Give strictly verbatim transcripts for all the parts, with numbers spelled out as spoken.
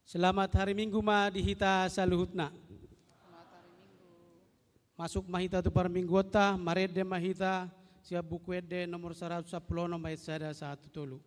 Selamat hari Minggu ma di hita saluhutna. Masuk ma hita tu parmingguonta, marende ma hita sian Buku Ende nomor saratus sampulu onom, ayat sada sahat tu tolu.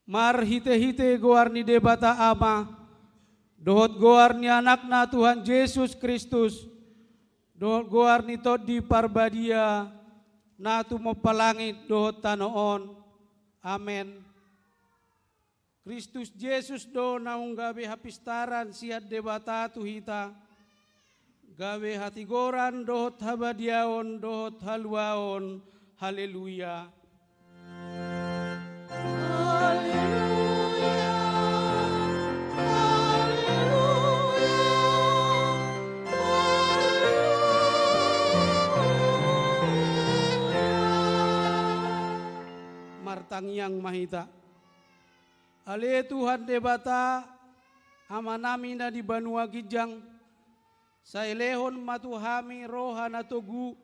Marhitehite goar ni Debata Ama, dohot goar ni Anakna Tuhan Jesus Kristus, dohot goar ni Tondi Parbadia, na tumompa langit dohot tano on. Amen. Kristus Jesus do naung gabe hapistaran sian Debata tu hita, gabe hatigoran dohot habadiaon dohot haluaon. Haleluya. Haleluya. Haleluya. Haleluya. Martangiang ma hita. Ale Tuhan Debata, Amanami na di banua ginjang, sai lehon ma tu hami roha na togu,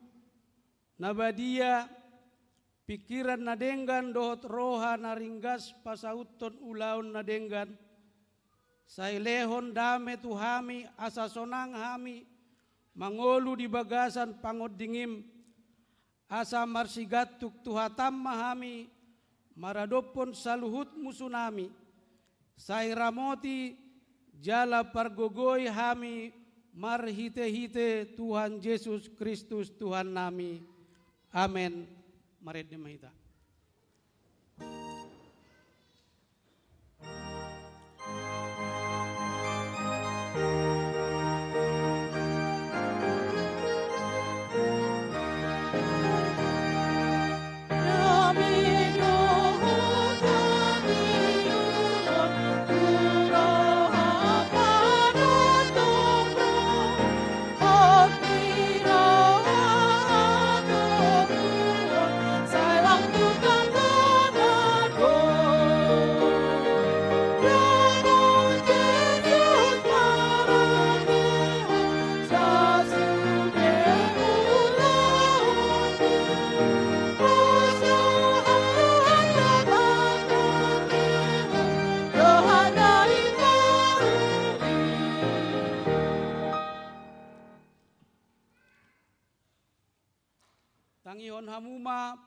na badia, Pingkiran na denggan dohot roha na ringgas pasauthon ulaon na denggan, sai lehon dame tu hami asa sonang hami mangolu di bagasan pangondingim, asa marsigantung tu hatam ma hami maradophon saluhut musunami, sai ramoti jala pargogoi hami marhitehite Tuhan Jesus Kristus Tuhannami. Amen. Marende ma hita. Tangihon hamu ma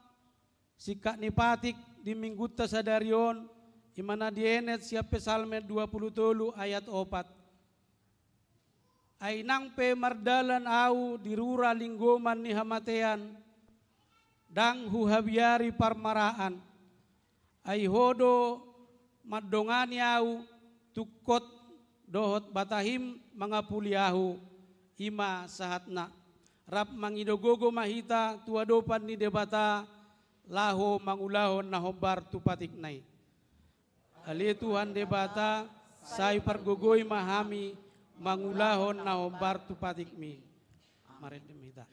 singkat ni patik di minggunta sadari on, i ma na dienet sian Psalmen dua pulu tolu ayat opat. Ai nang pe mardalan ahu di rura linggoman ni hamatean, ndang huhabiari parmaraan. Ai Ho do mandongani ahu, tungkot dohot batahim mangapuli ahu, i ma sahatna. Rap mangido gogo ma hita tu adopan ni Debata, laho mangulahon na hombar tu patikna i. Ale Tuhan Debata, sai pargogoi ma hami mangulahon na hombar tu patikmi. Marende ma hita.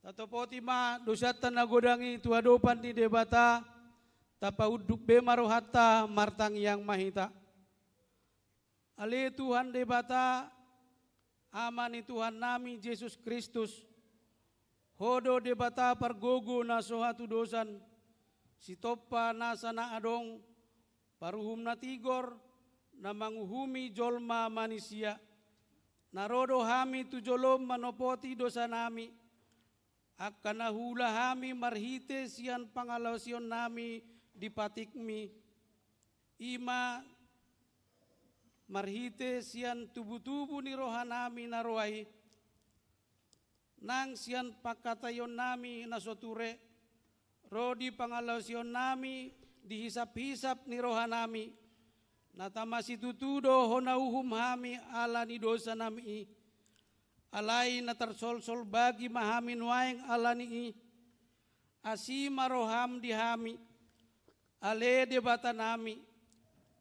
Tatopoti ma dosanta na godang i tu adopan ni Debata, tapaunduk be ma rohanta, martangiang ma hita. Ale Tuhan Debata, Ama ni Tuhannami Jesus Kristus, Ho do Debata pargogo na so hatudosan, sitompa nasa na adong, paruhum na tigor, na manguhumi jolma manisia. Na ro do hami tu jolom manopoti dosanami, angka na huula hami marhite sian pangalaosionnami di patikmi, i ma marhite sian tubutubu ni rohanami na roa i, nang sian pangkataionnami na so ture, ro di pangalaosionnami di hisaphisap ni rohanami, Na tama situtu do hona uhum hami ala ni dosanami i, alai na tarsolsol bagi ma hami nuaeng ala ni i, asi ma roham di hami, ale Debatanami,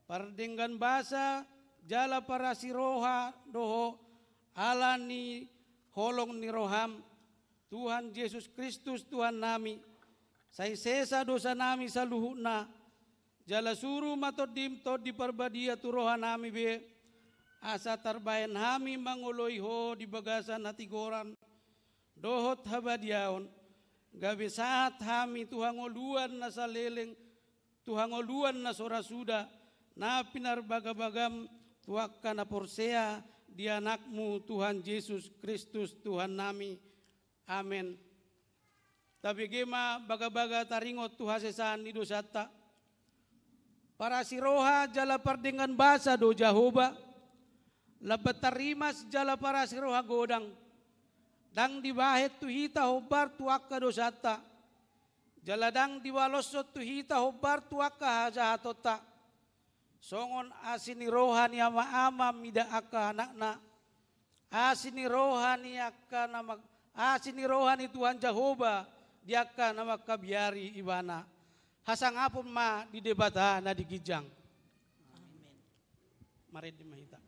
pardenggan basa jala parasi roha do ho ala ni holong ni roham, Tuhan Jesus Kristus Tuhannami, sai sesa dosanami saluhutna, jala suru ma Tondim Tondi Parbadia tu rohanami be, asa tarbahen hami mangoloi ho di bagasan hatigoran dohot habadiaon, gabe sahat hami tu hangoluan na saleleng, tu hangoluan na so ra suda, na pinarbagabagam tu angka na porsea di Anakmu Tuhan Jesus Kristus Tuhannami. Amen. Tabege ma bagabaga taringot tu hasesaan ni dosanta. Parasi roha jala pardenggan basa do Jahowa, lambat tarrimas jala parasi roha godang. Ndang dibahen tu hita hombar tu angka dosanta, jala ndang dibaloshon tu hita hombar tu angka hajahatonta. Songon asi ni roha ni ama-ama mida angka anakna, asi ni roha ni angka na mag-, asi ni roha ni Tuhan Jahowa di angka na mangkabiari Ibana. Hasangapon ma di Debata na di ginjang. Amen. Marende ma hita.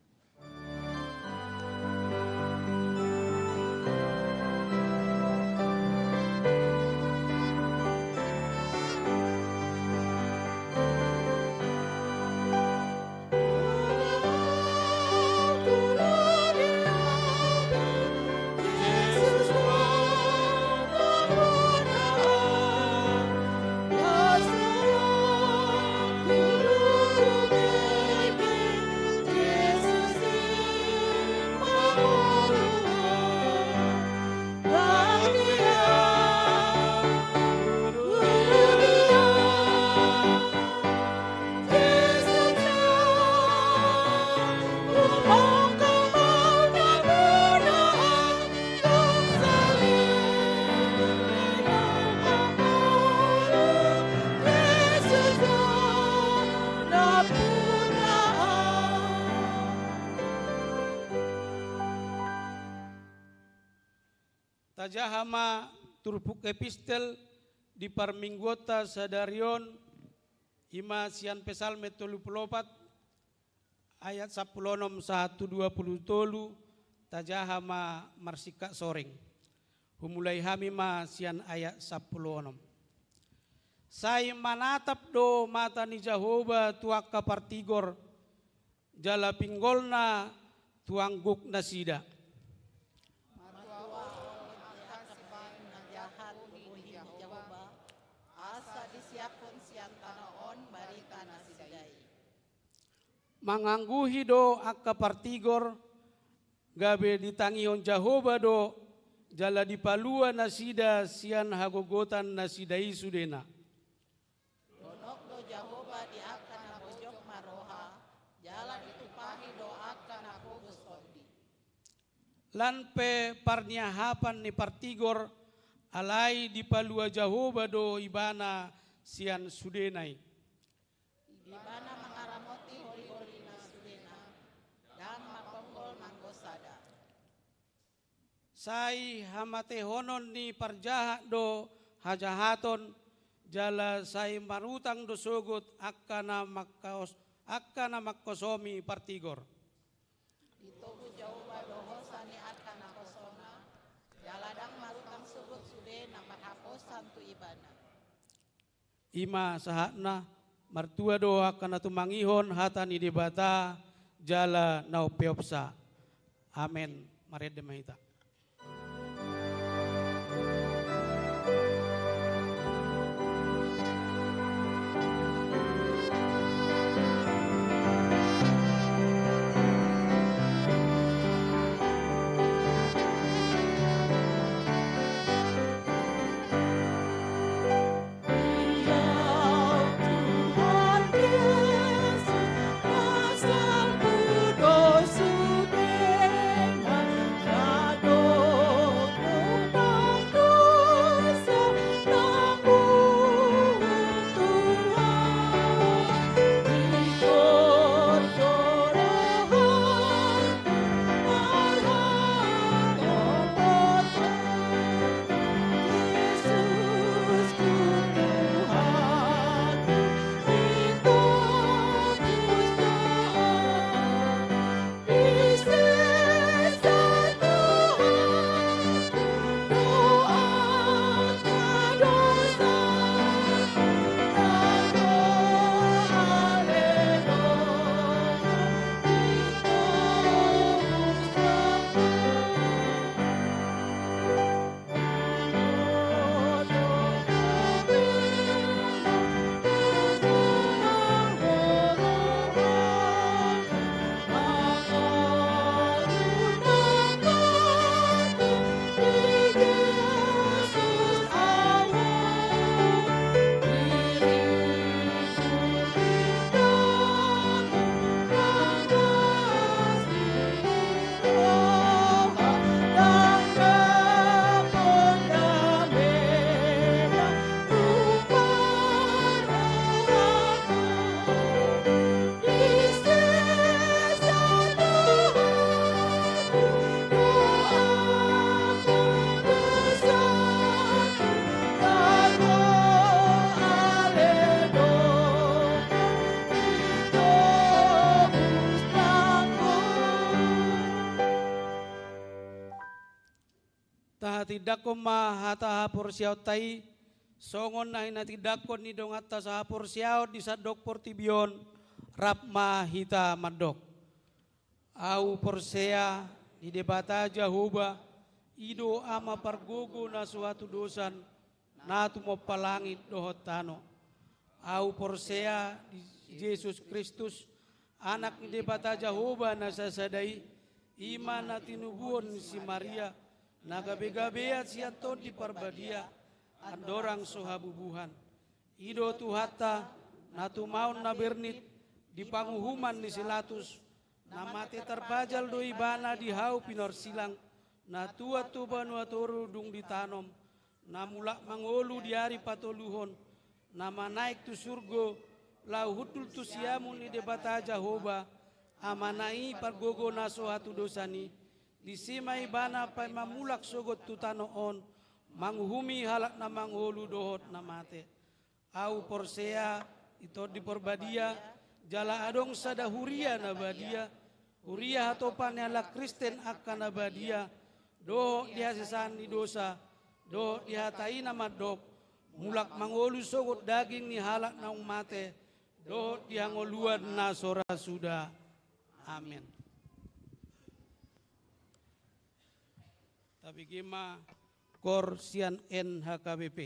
Tajaha ma turpuk epistel di parmingguonta sadari on, i ma sian Psalmen tolu pulu opat, ayat sampulu onom sahat tu dua pulu tolu, tajaha ma marsingkat soreng. Humulai hami ma sian ayat sampulu onom. Sai manatap do mata ni Jahowa tu angka partigor, jala pinggolna tu angguk nasida. Martua ma angka sibahen na jahat tu Jahowa, asa disiaphon sian tano on barita nasida i. Mangangguhi do angka partigor, gabe ditangihon Jahowa do, jala dipalua nasida sian hagogotan nasida i sudena. Donok do Jahowa di angka na bojok marroha, jala ditumpahi do angka na pogos tondi. Lan pe parniahapan ni partigor, alai dipalua Jahowa do ibana sian sudena i. Ibana mangaramoti holi-holina sudena, ndang manghonggol nanggo sada. Sai hamatehonon ni parjahat do hajahaton, jala sai marutang do sogot angka na mangkaos-, angka na mangkosomi partigor. Ditogu Jahowa do hosa ni angka na hosona, jala ndang marutang sogot sude na marhaposan tu ibana. I ma sahatna. Martua do angka na tumangihon hata ni Debata jala na umpeopsa. Amen. Marende ma hita. Tahatindangkon ma hata haporseaonta i, songon na hinatindangkon ni donganta sahaporseaon di sandok portibi on, rap ma hita mandok. Ahu porsea di Debata Jahowa, i do Ama pargogo na so hatudosan, na tumompa langit dohot tano. Ahu porsea di Jesus Kristus, Anak ni Debata Jahowa na sasada i, i ma na tinubuhon ni si Maria, na gabegabean sian Tondi Parbadia, andorang so habubuhan. I do Tuhanta, na tumaon na bernit di panguhuman ni si Latus, na mate tarpajal do Ibana di hau pinorsilang, na tuat tu banua toru dung ditanom, na mulak mangolu di ari patoluhon, na manaek tu surgo, laho hundul tu siamun ni Debata Jahowa, Amana i pargogo na so hatudosan i, disi ma Ibana paima mulak sogot tu tano on, manguhumi halak na mangolu dohot na mate. Ahu porsea di Tondi Parbadia, jala adong sada huria na badia, huria hatopan ni halak Kristen angka na badia, dohot di hasesaan ni dosa, dohot di hata i na mandok, mulak mangolu sogot daging ni halak naung mate, dohot di hangoluan na so ra suda. Amen. Tabege ma koor sian N H K B P.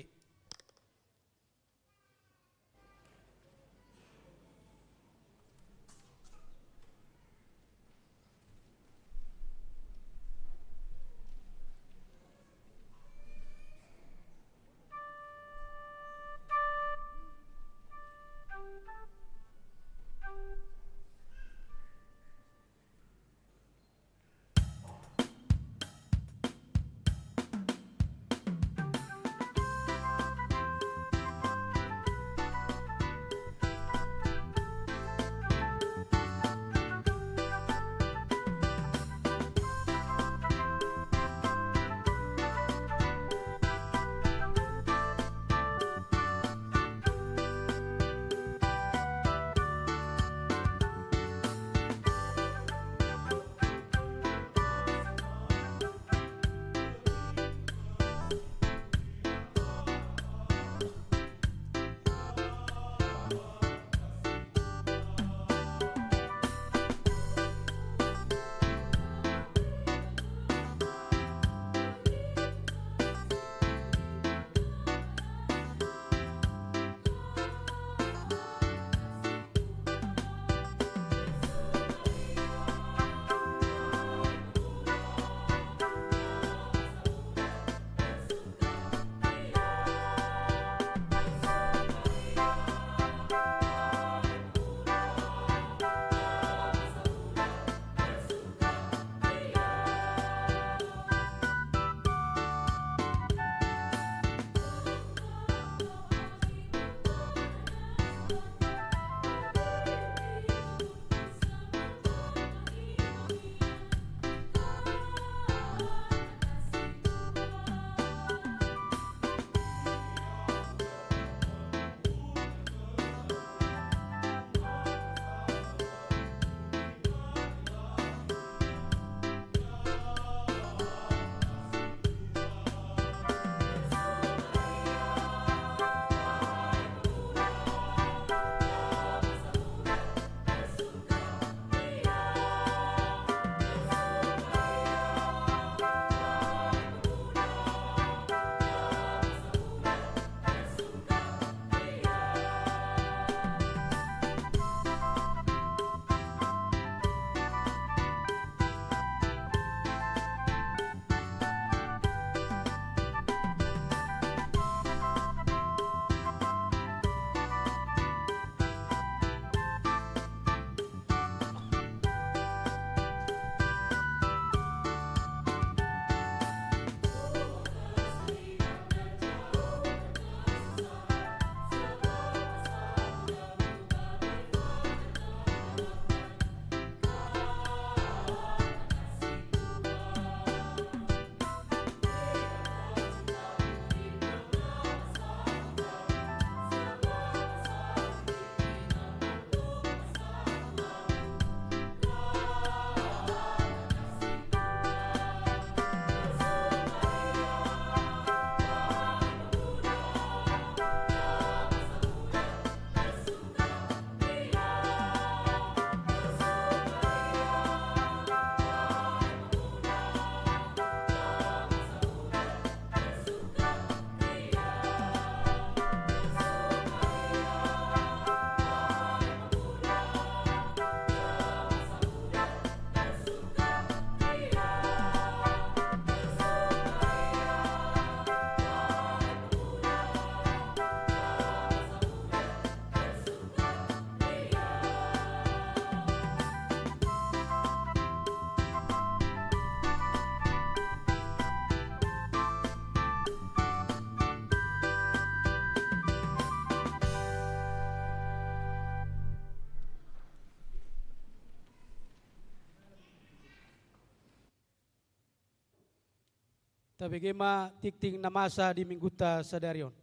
Tabege ma tingting na masa di minggunta sadari on.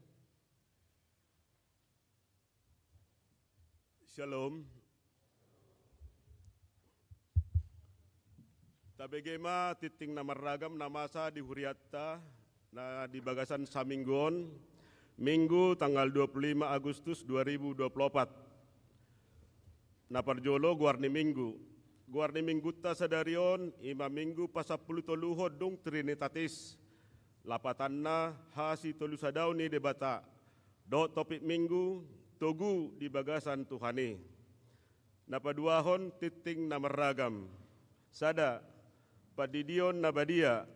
Shalom. Tabege ma tingting na marragam na masa di hurianta na di bagasan saminggu on, Minggu tanggal dua puluh lima Agustus dua ribu dua puluh opat. Na parjolo, goar ni Minggu. Goar ni Minggunta sadari on i ma Minggu pasampulu toluhon dung Trinitatis, lapatanna hasitolusadaon ni Debata, dohot topik Minggu, togu di bagasan Tuhan i. Na paduahon, tingting na marragam. Sada, pandidion na badia.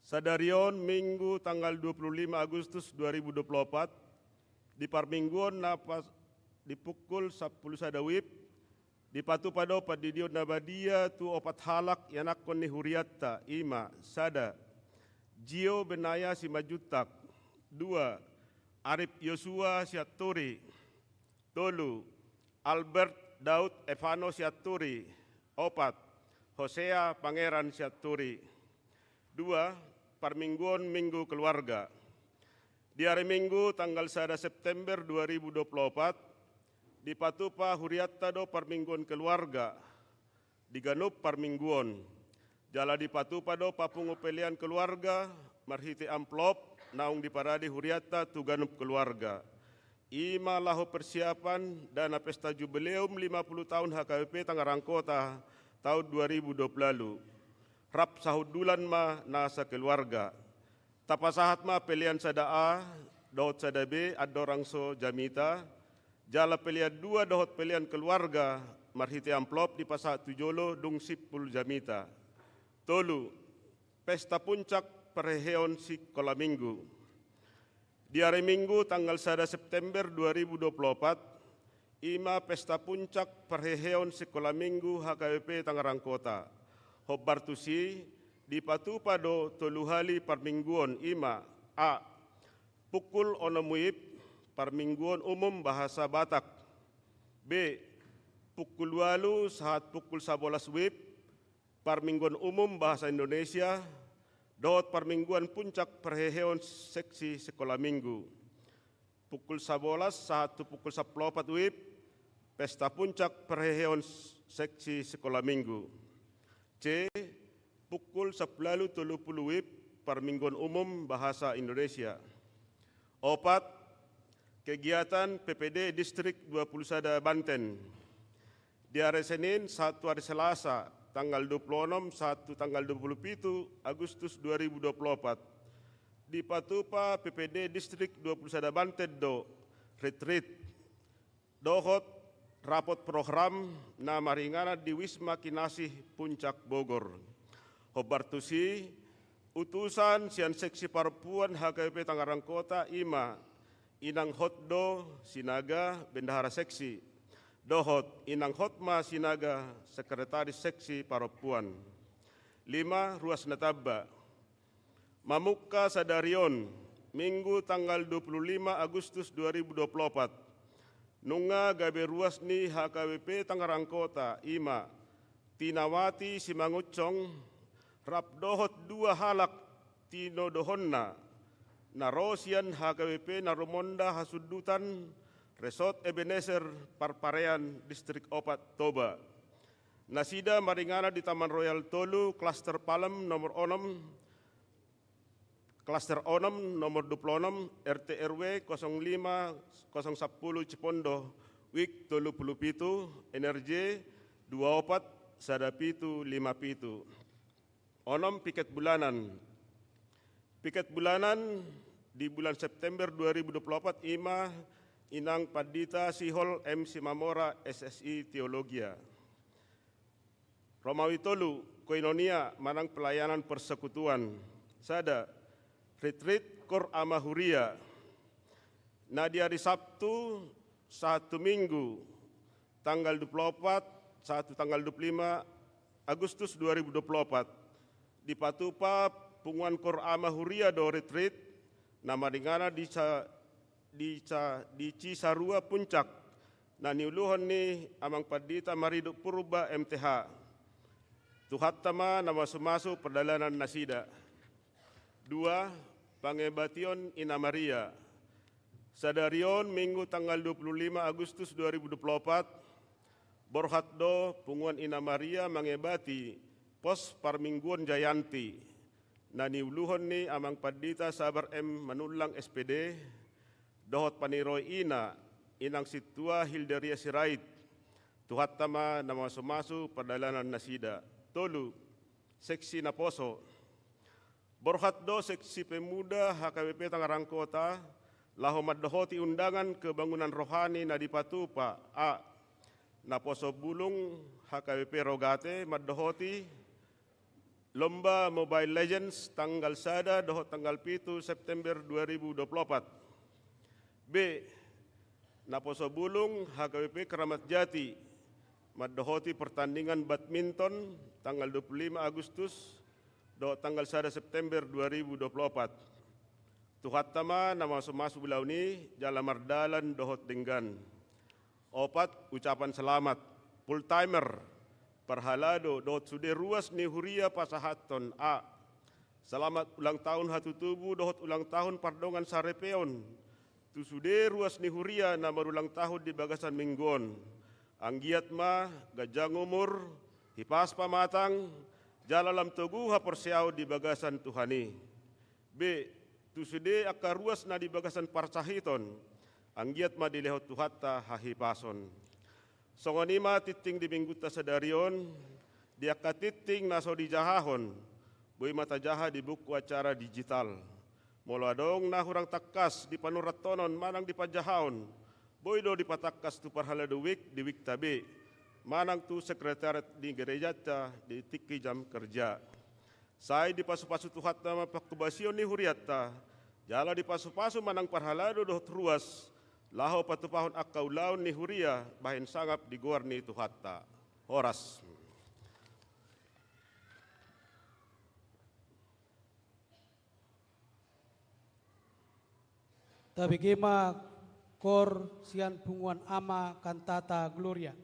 Sadari on Minggu tanggal dua puluh lima Agustus dua ribu dua puluh opat, di parmingguon na pas di pukul sampulu sada wib, dipatupa do pandidion na badia tu opat halak ianakhon ni hurianta, i ma: sada, Jio Benaya Simanjuntak; dua, Arip Yosua Sianturi; tolu, Albert Daud Evano Sianturi; opat, Hosea Pangeran Sianturi. Dua, parmingguon Minggu Keluarga. Di ari Minggu tanggal sada September dua ribu dua puluh opat, dipatupa hurianta do parmingguon keluarga di ganup parmingguon. Jala dipatupa do papungu pelean keluarga marhite amplop naung diparade hurianta tu ganup keluarga, i ma laho persiapan dana pesta jubileum lima puluh tahun H K B P Tangerang Kota tahun dua ribu dua puluh ualu. Rap sahundulan ma na sakeluarga. Tapasahat ma pelean sada A dohot sada B andorang so jamita, jala pelean dua dohot pelean keluarga marhite amplop dipasahat tu jolo dung simpul jamita. Tolu, pesta puncak parheheon sikola Minggu. Di ari Minggu tanggal sada September dua ribu dua puluh opat, i ma pesta puncak parheheon sikola Minggu H K B P Tangerang Kota. Hombar tusi, dipatupa do tolu hali parmingguon, i ma: A, pukul onom wib, parmingguon umum bahasa Batak; B, pukul ualu sahat pukul sabolas wib, parmingguon umum bahasa Indonesia, dohot parmingguon puncak parheheon seksi sikola Minggu. Pukul sabolas sahat tu pukul sampulu opat wib, pesta puncak parheheon seksi sikola Minggu. C, pukul sampulu ualu tolu pulu wib, parmingguon umum bahasa Indonesia. Opat, kegiatan P P D Distrik dua pulu sada Banten. Di ari Senin sahat tu ari Selasa, tanggal dua pulu onom sahat tu tanggal dua pulu pitu Agustus dua ribu dua pulu opat, dipatupa P P D Distrik dua pulu sada Banten do retreat dohot rapot program na maringanan di Wisma Kinasih Puncak Bogor. Hombar tusi, utusan sian seksi parompuan H K B P Tangerang Kota, i ma Inang Hotdo Sinaga, bendahara seksi, dohot Inang Hotma Sinaga, sekretaris seksi parompuan. Lima, ruas na tamba. Mamungka sadari on, Minggu tanggal dua pulu lima Agustus dua ribu dua pulu opat, nunga gabe ruas ni H K B P Tangerang Kota, i ma Tinawati Simangunsong, rap dohot dua halak tinodohonna, na ro sian H K B P na rumonda hasundutan Resort Ebenezer Parparean, Distrik Opat, Toba. Nasida maringanan di Taman Royal Tolu, Klaster Palem nomor onom, Klaster onom, nomor dua pulu onom, R T R W kosong lima, kosong sampulu Cipondo, wik tolu pulu pitu, N R J dua opat sada pitu lima pitu. Onom, piket bulanan. Piket bulanan di bulan September dua ribu dua pulu opat, i ma Inang Pandita Sihol M Simamora, S Si Teologia. Romawi tolu, koinonia manang pelayanan persekutuan. Sada, retreat Koor Ama Huria. Na di ari Sabtu sahat tu Minggu, tanggal dua pulu opat sahat tu tanggal dua pulu lima Agustus dua ribu dua pulu opat, dipatupa punguan Koor Ama Huria do retreat na maringanan di Sa-, di Sa-, di Cisarua Puncak, na niuluhon ni Amang Pandita Mariduk Purba, M T H. Tuhanta ma na mamasumasu pardalanan nasida. Dua, pangebation Ina Maria. Sadari on, Minggu tanggal dua puluh lima Agustus dua ribu dua puluh opat, borhat do Punguan Ina Maria mangebati pos parmingguon Jayanti, na niuluhon ni Amang Pandita Sabar M Manullang S P D, dohot paniroi ina, Inang Sintua Hildaria Sirait. Tuhanta ma na mamasumasu pardalanan nasida. Tolu, seksi naposo. Borhat do seksi pemuda H K B P Tangerang Kota, laho mandohoti undangan kebangunan rohani na dipatupa, a, naposo bulung H K B P Rogate mandohoti lomba Mobile Legends tanggal sada dohot tanggal pitu September dua ribu dua puluh opat. B, naposo bulung H K B P Keramat Jati mandohoti pertandingan badminton tanggal dua puluh lima Agustus dohot tanggal sada September dua ribu dua puluh opat. Tuhanta ma na mamasumasu ulaon i jala mardalan dohot denggan. Opat, ucapan selamat. Full timer, parhalado dohot sude ruas ni huria pasahathon, a, selamat ulang tahun hatutubu dohot ulang tahun pardongan saripeon tu sude ruas ni huria na marulang tahun di bagasan Minggu on. Anggiat ma ganjang umur, hipas pamatang, jala lam togu haporseaon di bagasan Tuhan i. B, tu sude angka ruas na di bagasan parsahiton, anggiat ma dilehon Tuhanta hahipason. Songon i ma tingting di Minggunta sadari on. Di angka tingting na so dijahahon, boi ma tajaha di buku acara digital. Molo adong na hurang tangkas di panurathonon manang di panjahaon, boi do dipatangkas tu parhalado wijk di wijk ta be, manang tu sekretariat ni gerejanta di tingki jam kerja. Sai dipasupasu Tuhanta ma panghobasion ni hurianta, jala dipasupasu manang parhalado dohot ruas, laho patupahon angka ulaon ni huria bahen sangap di goar ni Tuhanta. Horas. Tabege ma kor sian Punguan Ama Cantata Gloria.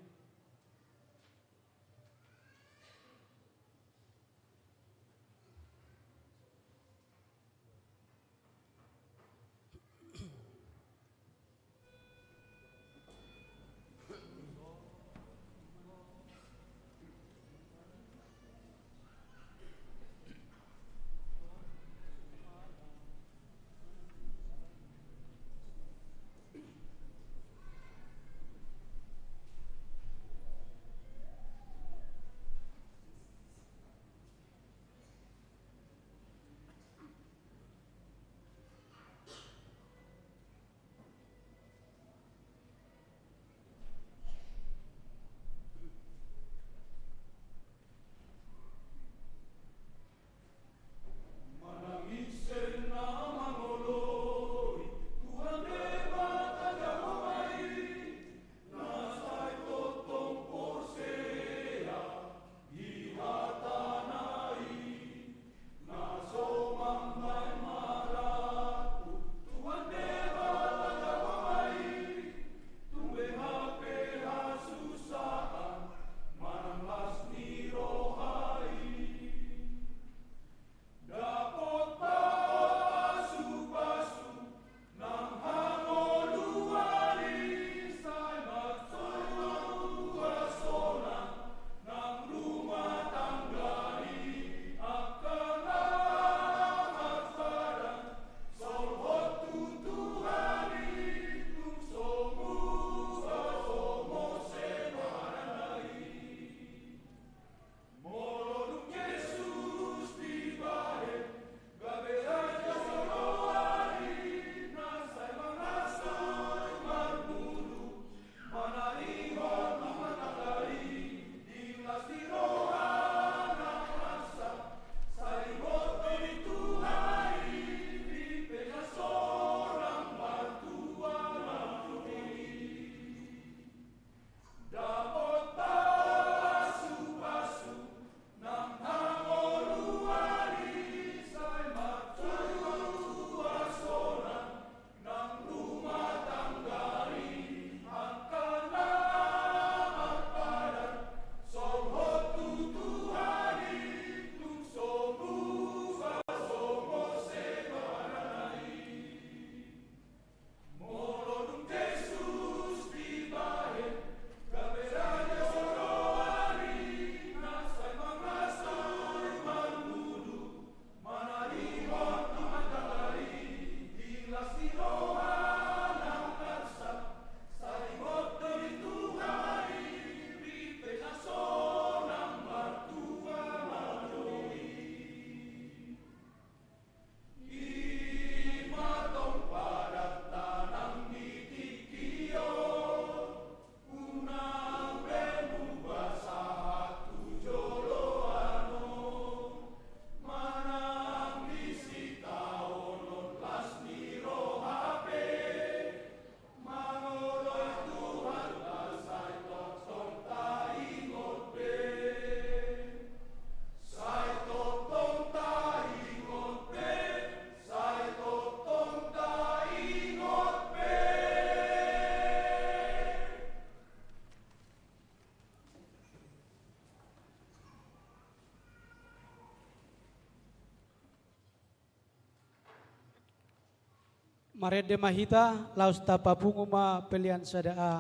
Marende ma hita, laos tapapungu ma pelean sada A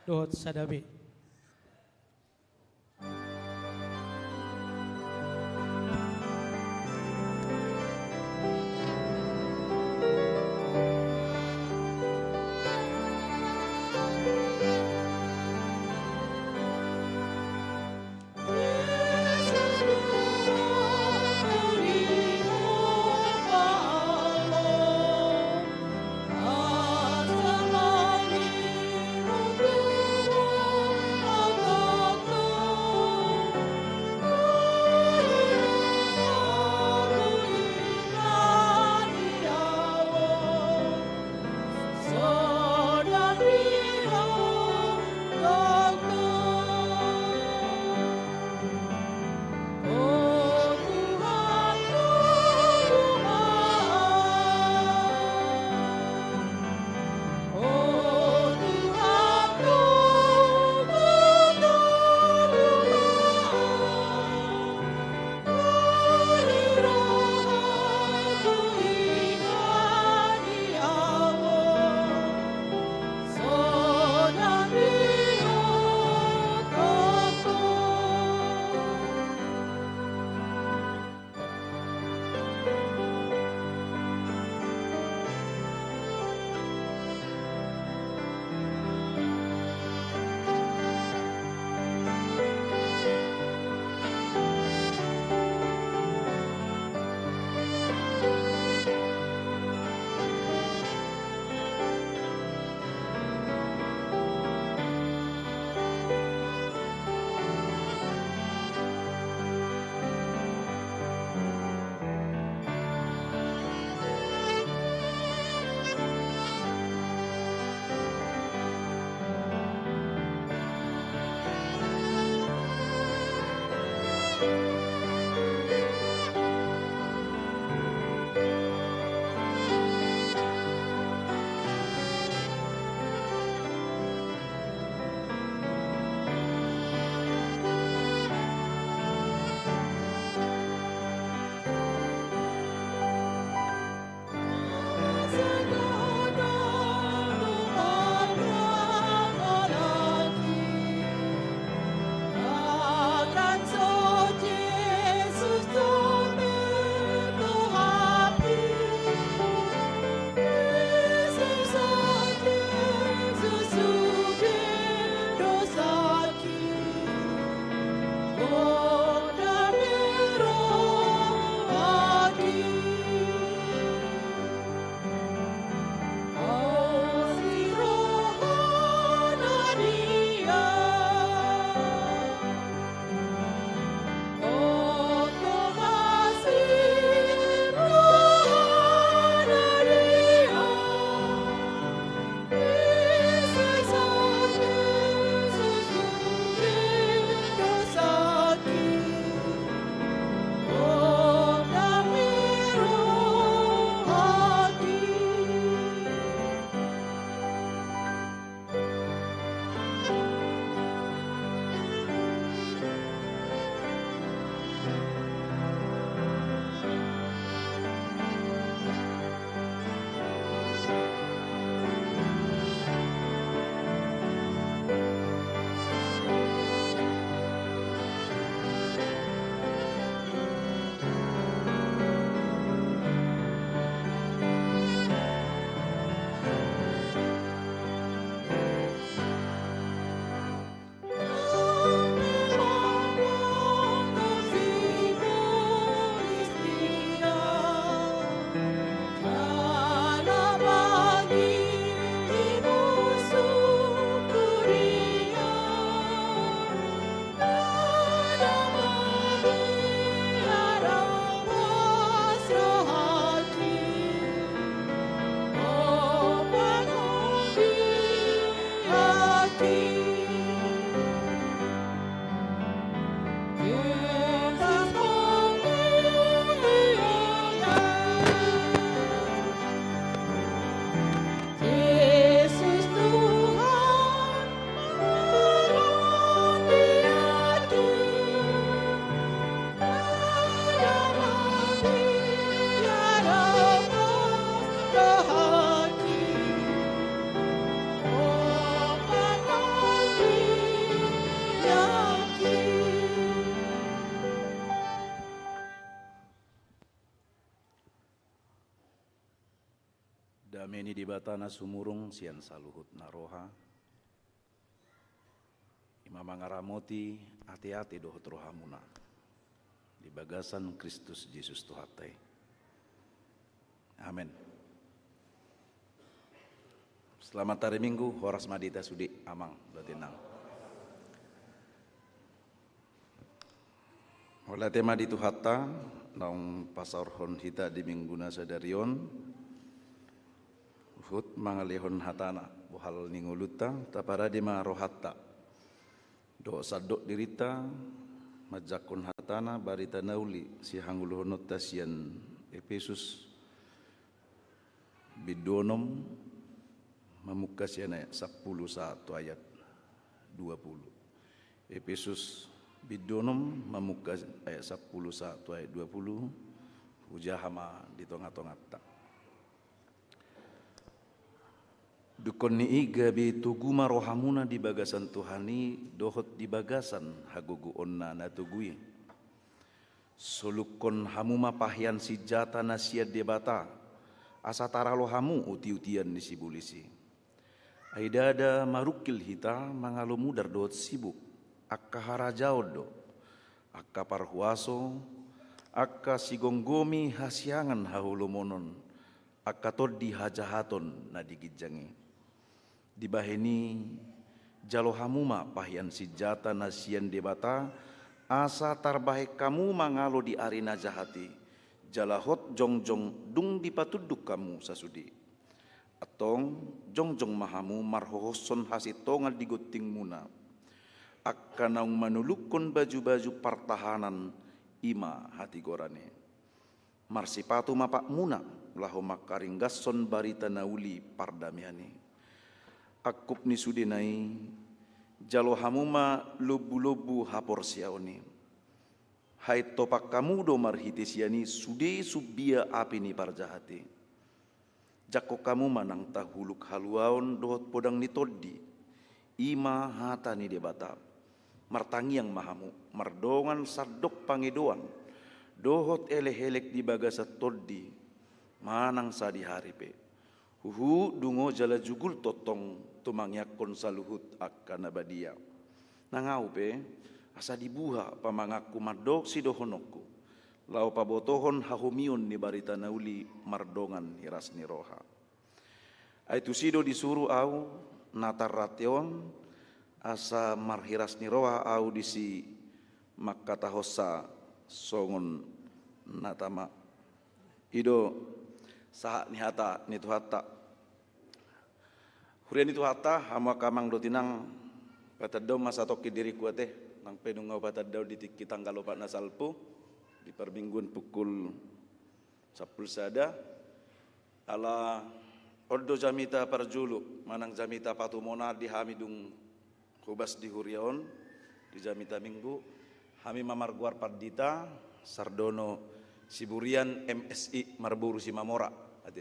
dohot sada B. Dame ni Debata na sumurung sian saluhut na roha, i ma mangaramoti ateate dohot rohamuna di bagasan Kristus Jesus Tuhanta i. Amen. Selamat hari Minggu, horas ma di hita sude, Amang dohot Inang. Mauliate ma di Tuhanta, naung pasaorhon hita di Minggu na sadari on, huhut mangalehon hatana, bohal ni ngolunta, taparade ma rohanta dohot sandok dirinta, manjangkon hatana, barita na uli sihangulohononta sian Epesus, bindu onom, mamungka sian ayat sampulu sahat tu ayat dua pulu. Epesus bindu onom, mamungka ayat sampulu sahat tu ayat dua pulu. Hujaha ma di tongatonganta. Dungkon ni i gabe togu ma rohamuna di bagasan Tuhan i dohot di bagasan hagogoonna na togu i. Solukkon hamu ma pahean sinjata na sian Debata, asa taralo hamu utiutian ni sibolis i. Ai ndada marungkil hita mangalo mudar dohot sibuk, angka harajaon do, angka parhuaso, angka sigomgomi hasiangan haholomonon, angka tondi hajahaton na di ginjang i. Dibahen i, jalo hamu ma pahean sinjata na sian Debata, asa tarbahen hamu mangalo di ari na jahat i, jala hot jongjong dung dipatunduk hamu sasude. Antong, jongjong ma hamu marhohoshon hasintongan di gontingmuna. Angka naung manolukkon bajubaju partahanan, i ma hatigoran i. Marsipatu ma patmuna, laho mangkaringgashon barita na uli pardamean i. Angkup ni sudena i, jalo hamu ma lombulombu haporseaon i. Haintopan hamu do marhite sian i sude sumbia api ni parjahat i. Jangkon hamu ma nang tahuluk haluaon dohot podang ni tondi, i ma hata ni Debata. Martangiang ma hamu mardongan sandok pangidoan dohot elekelek di bagasan tondi manang sadihari pe. Huhut dungo jala jugul tongtong tumangiangkon saluhut angka na badia. Nang ahu pe, asa dibuha pamanganku mandok sidohononku, laho pabotohon hahomion ni barita na uli mardongan hiras ni roha. Ai tusi do disuru ahu na tarrante on, asa marhiras ni roha ahu disi mangkatahonsa songon na tama. I do sahat ni hata ni Tuhanta. Huria ni Tuhanta, hamu angka amang dohot inang, patandahon ma satongkin diringku ate, nang pe nunga hupatandahon di tingki tanggal opat na salpu, di parmingguan pukul sampulu sada, ala on do jamita parjolo, manang jamita patumonaan di hami dung hobas di huria on, di jamita Minggu, hami ma margoar pandita, sardono siburian M Si marboru Simamora, ate.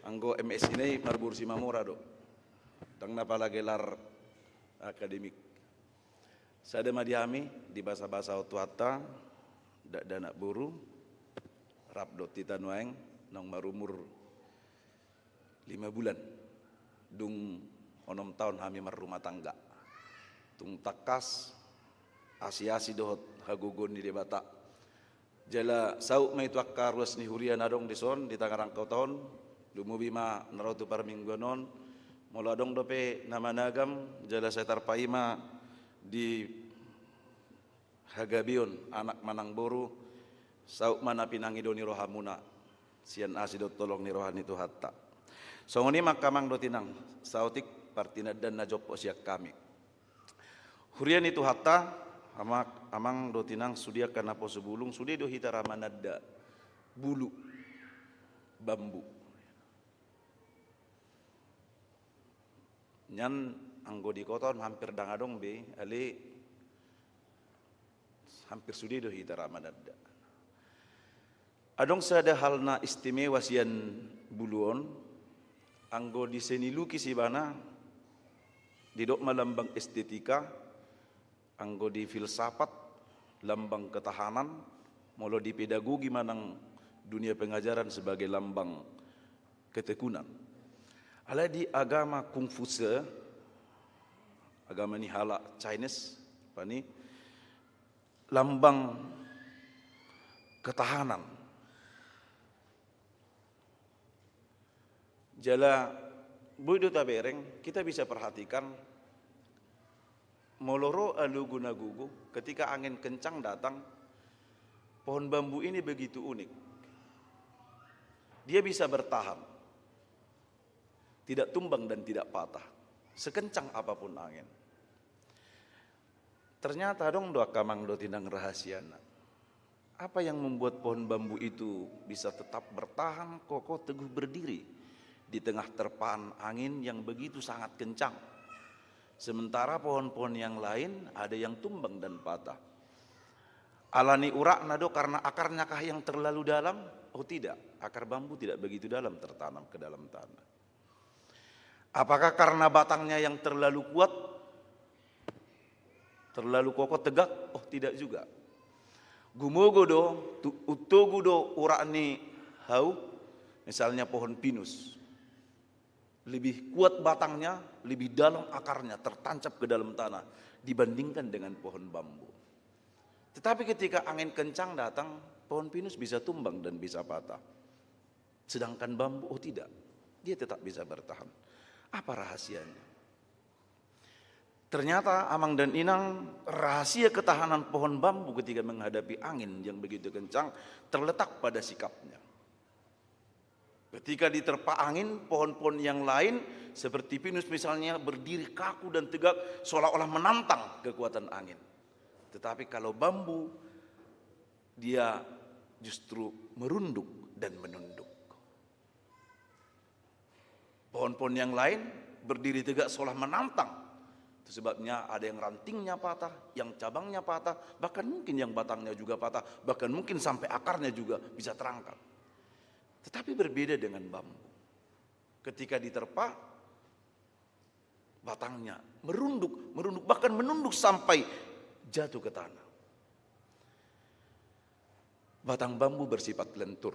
Anggo M Si na i marboru Simamora do. Ndang na pala gelar akademik. Sada ma di hami, dibasabasahon Tuhanta, dakdanak boru, rap dohot hita nuaeng, naung marumur lima bulan, dung onom taon hami marrumah tangga. Tung tangkas, asiasi dohot hagogoon ni Debata. Jala saut ma i tu angka ruas ni huria na adong dison, di Tangerang Kota on, lumobi ma na ro tu parmingguan on, molo adong dope na managam, jala sai tarpaima di hagabeon anak manang boru, saut ma na pinangido ni rohamuna, sian asi dohot holong ni roha ni Tuhanta. Songon i ma angka amang dohot inang, saotik partinandaan na jompo sian hami. Huria ni Tuhanta, amang, amang dohot inang, sude angka naposo bulung, sude do hita ra mananda bulu bambu. Nian anggo di kota on hampir ndang adong be, alai hampir sude do hita ra mananda. Adong sada hal na istimewa sian bulu on, anggo di seni lukis ibana, didok ma lambang estetika, anggo di filsafat, lambang ketahanan, molo di pedagogi manang dunia pengajaran sebagai lambang ketekunan. Alai di agama Konfusius, agama ni halak Chinese, apa ni, lambang ketahanan. Jala boi do tabereng, kita bisa perhatikan, molo ro alogo na gogo, ketika angin kencang datang, pohon bambu ini begitu unik. Dia bisa bertahan. Tidak tumbang dan tidak patah. Sekencang apapun angin. Ternyata adong do angka amang dohot inang rahasiana. Apa yang membuat pohon bambu itu bisa tetap bertahan, kokoh, teguh berdiri di tengah terpaan angin yang begitu sangat kencang? Sementara pohon-pohon yang lain ada yang tumbang dan patah. Ala ni urakna do, karena akarnya kah yang terlalu dalam? Oh tidak, akar bambu tidak begitu dalam tertanam ke dalam tanah. Apakah karena batangnya yang terlalu kuat? Terlalu kokoh, tegak? Oh tidak juga. Gumogo do, tu-, untogu do urak ni hau, misalnya pohon pinus. Lebih kuat batangnya, lebih dalam akarnya, tertancap ke dalam tanah dibandingkan dengan pohon bambu. Tetapi ketika angin kencang datang, pohon pinus bisa tumbang dan bisa patah. Sedangkan bambu, oh tidak, dia tetap bisa bertahan. Apa rahasianya? Ternyata amang dan inang, rahasia ketahanan pohon bambu ketika menghadapi angin yang begitu kencang terletak pada sikapnya. Ketika diterpa angin, pohon-pohon yang lain seperti pinus misalnya berdiri kaku dan tegak, seolah-olah menantang kekuatan angin. Tetapi kalau bambu, dia justru merunduk dan menunduk. Pohon-pohon yang lain berdiri tegak seolah menantang. Itu sebabnya ada yang rantingnya patah, yang cabangnya patah, bahkan mungkin yang batangnya juga patah, bahkan mungkin sampai akarnya juga bisa terangkat. Tetapi berbeda dengan bambu. Ketika diterpa, batangnya merunduk, merunduk, bahkan menunduk sampai jatuh ke tanah. Batang bambu bersifat lentur.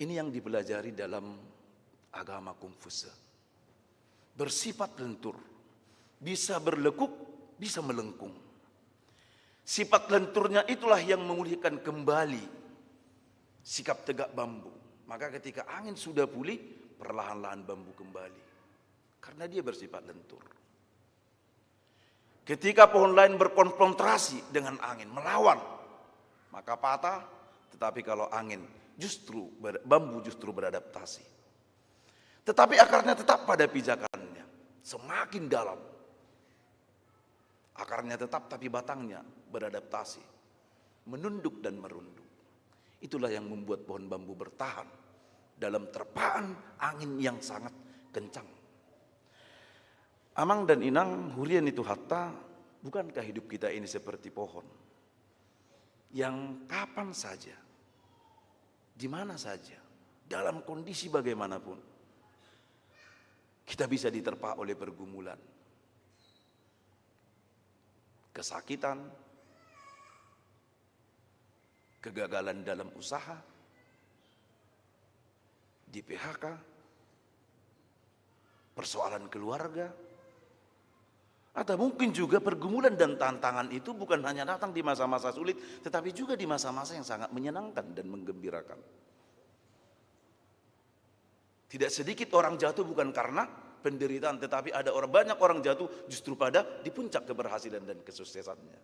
Ini yang dipelajari dalam agama Konfusius. Bersifat lentur, bisa berlekuk, bisa melengkung. Sifat lenturnya itulah yang memulihkan kembali sikap tegak bambu. Maka ketika angin sudah pulih, perlahan-lahan bambu kembali. Karena dia bersifat lentur. Ketika pohon lain berkonfrontasi dengan angin, melawan, maka patah, tetapi kalau angin justru ber-, bambu justru beradaptasi. Tetapi akarnya tetap pada pijakannya, semakin dalam. Akarnya tetap, tapi batangnya beradaptasi, menunduk dan merunduk. Itulah yang membuat pohon bambu bertahan dalam terpaan angin yang sangat kencang. Amang dan inang, huria ni Tuhanta, bukankah hidup kita ini seperti pohon yang kapan saja, di mana saja, dalam kondisi bagaimanapun, kita bisa diterpa oleh pergumulan, kesakitan, kegagalan dalam usaha, di P H K, persoalan keluarga, atau mungkin juga pergumulan dan tantangan itu bukan hanya datang di masa-masa sulit, tetapi juga di masa-masa yang sangat menyenangkan dan menggembirakan. Tidak sedikit orang jatuh bukan karena penderitaan, tetapi ada orang, banyak orang jatuh justru pada di puncak keberhasilan dan kesuksesannya.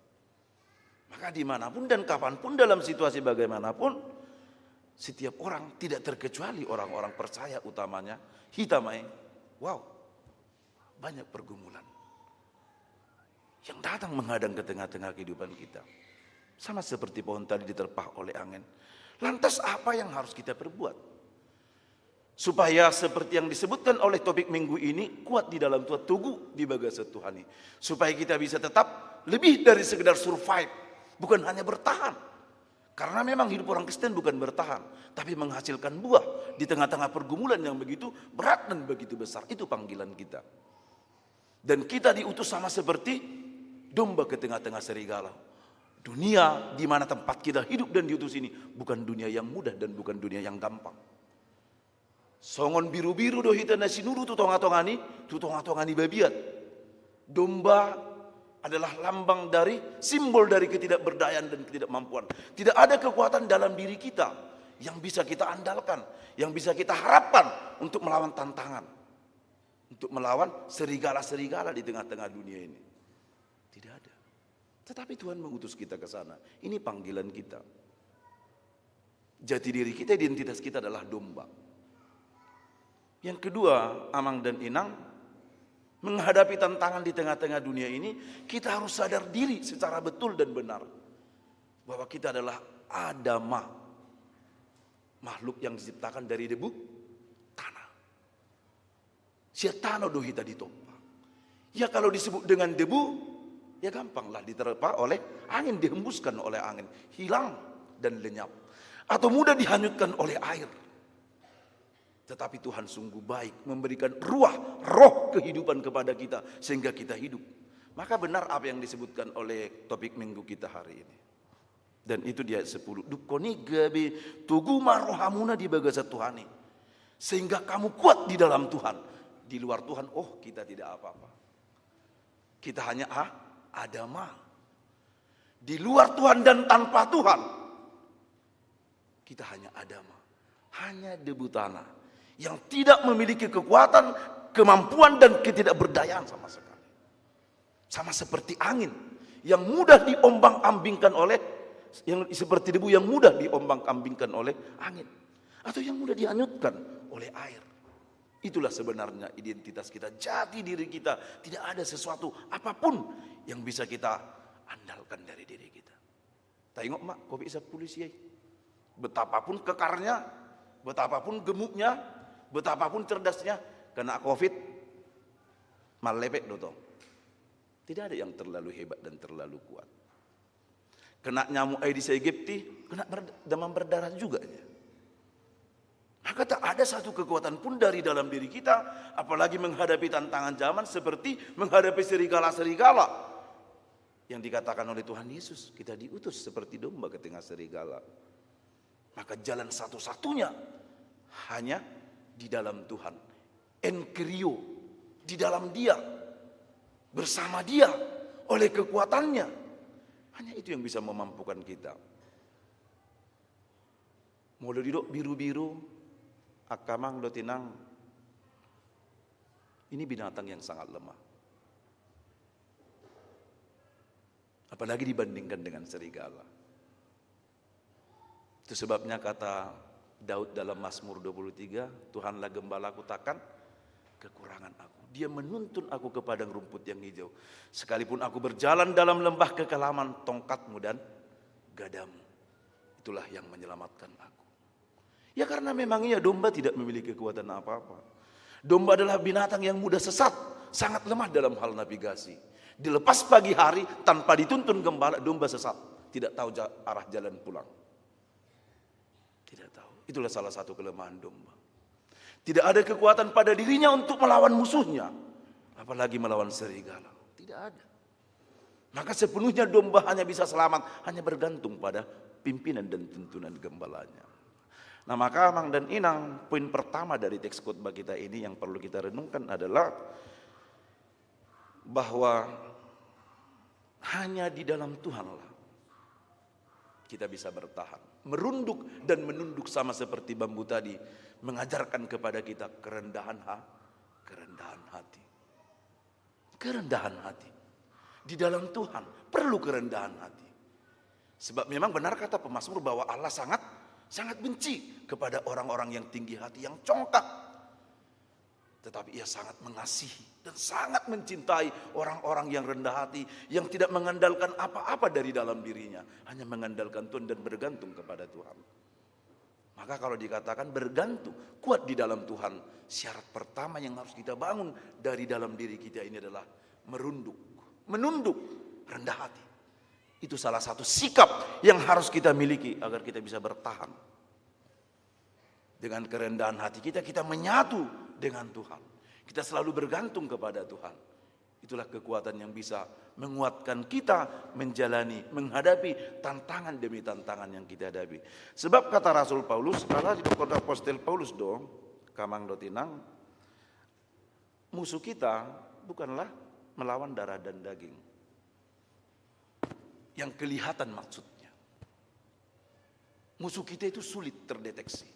Maka dimanapun dan kapanpun, dalam situasi bagaimanapun, setiap orang, tidak terkecuali orang-orang percaya utamanya, hita ma i, wow, banyak pergumulan yang datang menghadang ke tengah-tengah kehidupan kita. Sama seperti pohon tadi diterpa oleh angin. Lantas apa yang harus kita perbuat? Supaya seperti yang disebutkan oleh topik minggu ini, kuat di dalam Tuhan, teguh di bagasan Tuhan i. Supaya kita bisa tetap lebih dari sekedar survive, bukan hanya bertahan. Karena memang hidup orang Kristen bukan bertahan, tapi menghasilkan buah di tengah-tengah pergumulan yang begitu berat dan begitu besar. Itu panggilan kita. Dan kita diutus sama seperti domba ke tengah-tengah serigala. Dunia di mana tempat kita hidup dan diutus ini bukan dunia yang mudah dan bukan dunia yang gampang. Songon birubiru do hita na sinuru tu tongatonga ni, tu tongatonga ni babiat. Domba adalah lambang dari, simbol dari ketidakberdayaan dan ketidakmampuan. Tidak ada kekuatan dalam diri kita yang bisa kita andalkan, yang bisa kita harapkan untuk melawan tantangan, untuk melawan serigala-serigala di tengah-tengah dunia ini. Tidak ada. Tetapi Tuhan mengutus kita ke sana. Ini panggilan kita. Jati diri kita, identitas kita adalah domba. Yang kedua, Amang dan Inang, menghadapi tantangan di tengah-tengah dunia ini, kita harus sadar diri secara betul dan benar bahwa kita adalah adama, makhluk yang diciptakan dari debu tanah. Sian tano do hita ditompa. Ya, kalau disebut dengan debu, ya gampanglah diterpa oleh angin, dihembuskan oleh angin, hilang dan lenyap. Atau mudah dihanyutkan oleh air. Tetapi Tuhan sungguh baik, memberikan ruah, roh kehidupan kepada kita, sehingga kita hidup. Maka benar apa yang disebutkan oleh topik minggu kita hari ini. Dan itu di ayat sepuluh. Dungkon i gabe togu ma rohamuna di bagasan Tuhan i, sehingga kamu kuat di dalam Tuhan. Di luar Tuhan, oh, kita tidak apa-apa. Kita hanya, ah, adama. Di luar Tuhan dan tanpa Tuhan, kita hanya adama. Hanya debu tanah yang tidak memiliki kekuatan, kemampuan, dan ketidakberdayaan sama sekali. Sama seperti angin yang mudah diombang-ambingkan oleh, yang seperti debu yang mudah diombang-ambingkan oleh angin, atau yang mudah dihanyutkan oleh air. Itulah sebenarnya identitas kita, jati diri kita. Tidak ada sesuatu apapun yang bisa kita andalkan dari diri kita. Taingot ma covid sampulu sia i. Betapapun kekarnya, betapapun gemuknya, betapapun cerdasnya, kena covid, mallepek do tong. Tidak ada yang terlalu hebat dan terlalu kuat. Kena nyamuk Aedes aegypti, kena ber-, demam berdarah juga dia. Maka tak ada satu kekuatan pun dari dalam diri kita, apalagi menghadapi tantangan zaman seperti menghadapi serigala-serigala yang dikatakan oleh Tuhan Yesus, kita diutus seperti domba ke tengah serigala. Maka jalan satu-satunya hanya di dalam Tuhan. En Kyrio, di dalam Dia, bersama Dia, oleh kekuatannya. Hanya itu yang bisa memampukan kita. Molo didok birubiru, angka amang dohot inang, ini binatang yang sangat lemah. Apalagi dibandingkan dengan serigala. Itu sebabnya kata Daud dalam Mazmur dua puluh tiga, "Tuhanlah gembalaku, takkan kekurangan aku. Dia menuntun aku ke padang rumput yang hijau. Sekalipun aku berjalan dalam lembah kekelaman, tongkat-Mu dan gada-Mu, itulah yang menyelamatkan aku." Ya, karena memang iya, domba tidak memiliki kekuatan apa-apa. Domba adalah binatang yang mudah sesat, sangat lemah dalam hal navigasi. Dilepas pagi hari tanpa dituntun gembala, domba sesat, tidak tahu ja-, arah jalan pulang. Tidak tahu. Itulah salah satu kelemahan domba. Tidak ada kekuatan pada dirinya untuk melawan musuhnya, apalagi melawan serigala. Tidak ada. Maka sepenuhnya domba hanya bisa selamat, hanya bergantung pada pimpinan dan tuntunan gembalanya. Nah, maka amang dan inang, poin pertama dari teks khotbah kita ini yang perlu kita renungkan adalah bahwa hanya di dalam Tuhanlah kita bisa bertahan. Merunduk dan menunduk sama seperti bambu tadi mengajarkan kepada kita kerendahan ha-, kerendahan hati. Kerendahan hati. Di dalam Tuhan perlu kerendahan hati. Sebab memang benar kata pemazmur bahwa Allah sangat, sangat benci kepada orang-orang yang tinggi hati, yang congkak. Tetapi Ia sangat mengasihi dan sangat mencintai orang-orang yang rendah hati, yang tidak mengandalkan apa-apa dari dalam dirinya, hanya mengandalkan Tuhan dan bergantung kepada Tuhan. Maka kalau dikatakan bergantung, kuat di dalam Tuhan, syarat pertama yang harus kita bangun dari dalam diri kita ini adalah merunduk, menunduk, rendah hati. Itu salah satu sikap yang harus kita miliki agar kita bisa bertahan. Dengan kerendahan hati kita, kita menyatu dengan Tuhan. Kita selalu bergantung kepada Tuhan. Itulah kekuatan yang bisa menguatkan kita menjalani, menghadapi tantangan demi tantangan yang kita hadapi. Sebab kata Rasul Paulus, karena di Apostel Paulus dong, Amang dohot inang, musuh kita bukanlah melawan darah dan daging yang kelihatan maksudnya. Musuh kita itu sulit terdeteksi.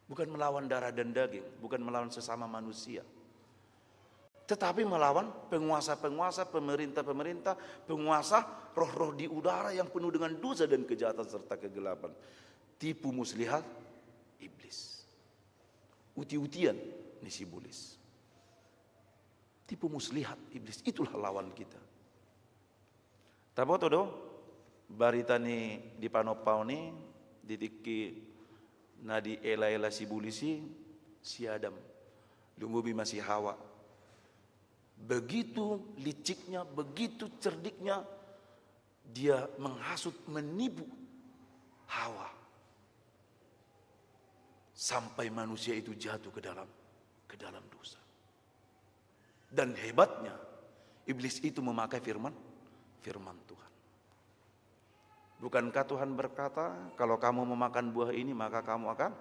Bukan melawan darah dan daging, bukan melawan sesama manusia. Tetapi melawan penguasa-penguasa, pemerintah-pemerintah, penguasa roh-roh di udara yang penuh dengan dosa dan kejahatan serta kegelapan. Tipu muslihat iblis. Uti-utian ni sibolis. Tipu muslihat iblis, itulah lawan kita. Taboto do barita ni di panompaon i, di tingki na diela-ela sibolis i, si Adam, lumobi ma si Hawa. Begitu liciknya, begitu cerdiknya dia menghasut, menipu Hawa, sampai manusia itu jatuh ke dalam, ke dalam dosa. Dan hebatnya, iblis itu memakai firman, firman Tuhan. Bukankah Tuhan berkata, "Kalau kamu memakan buah ini, maka kamu akan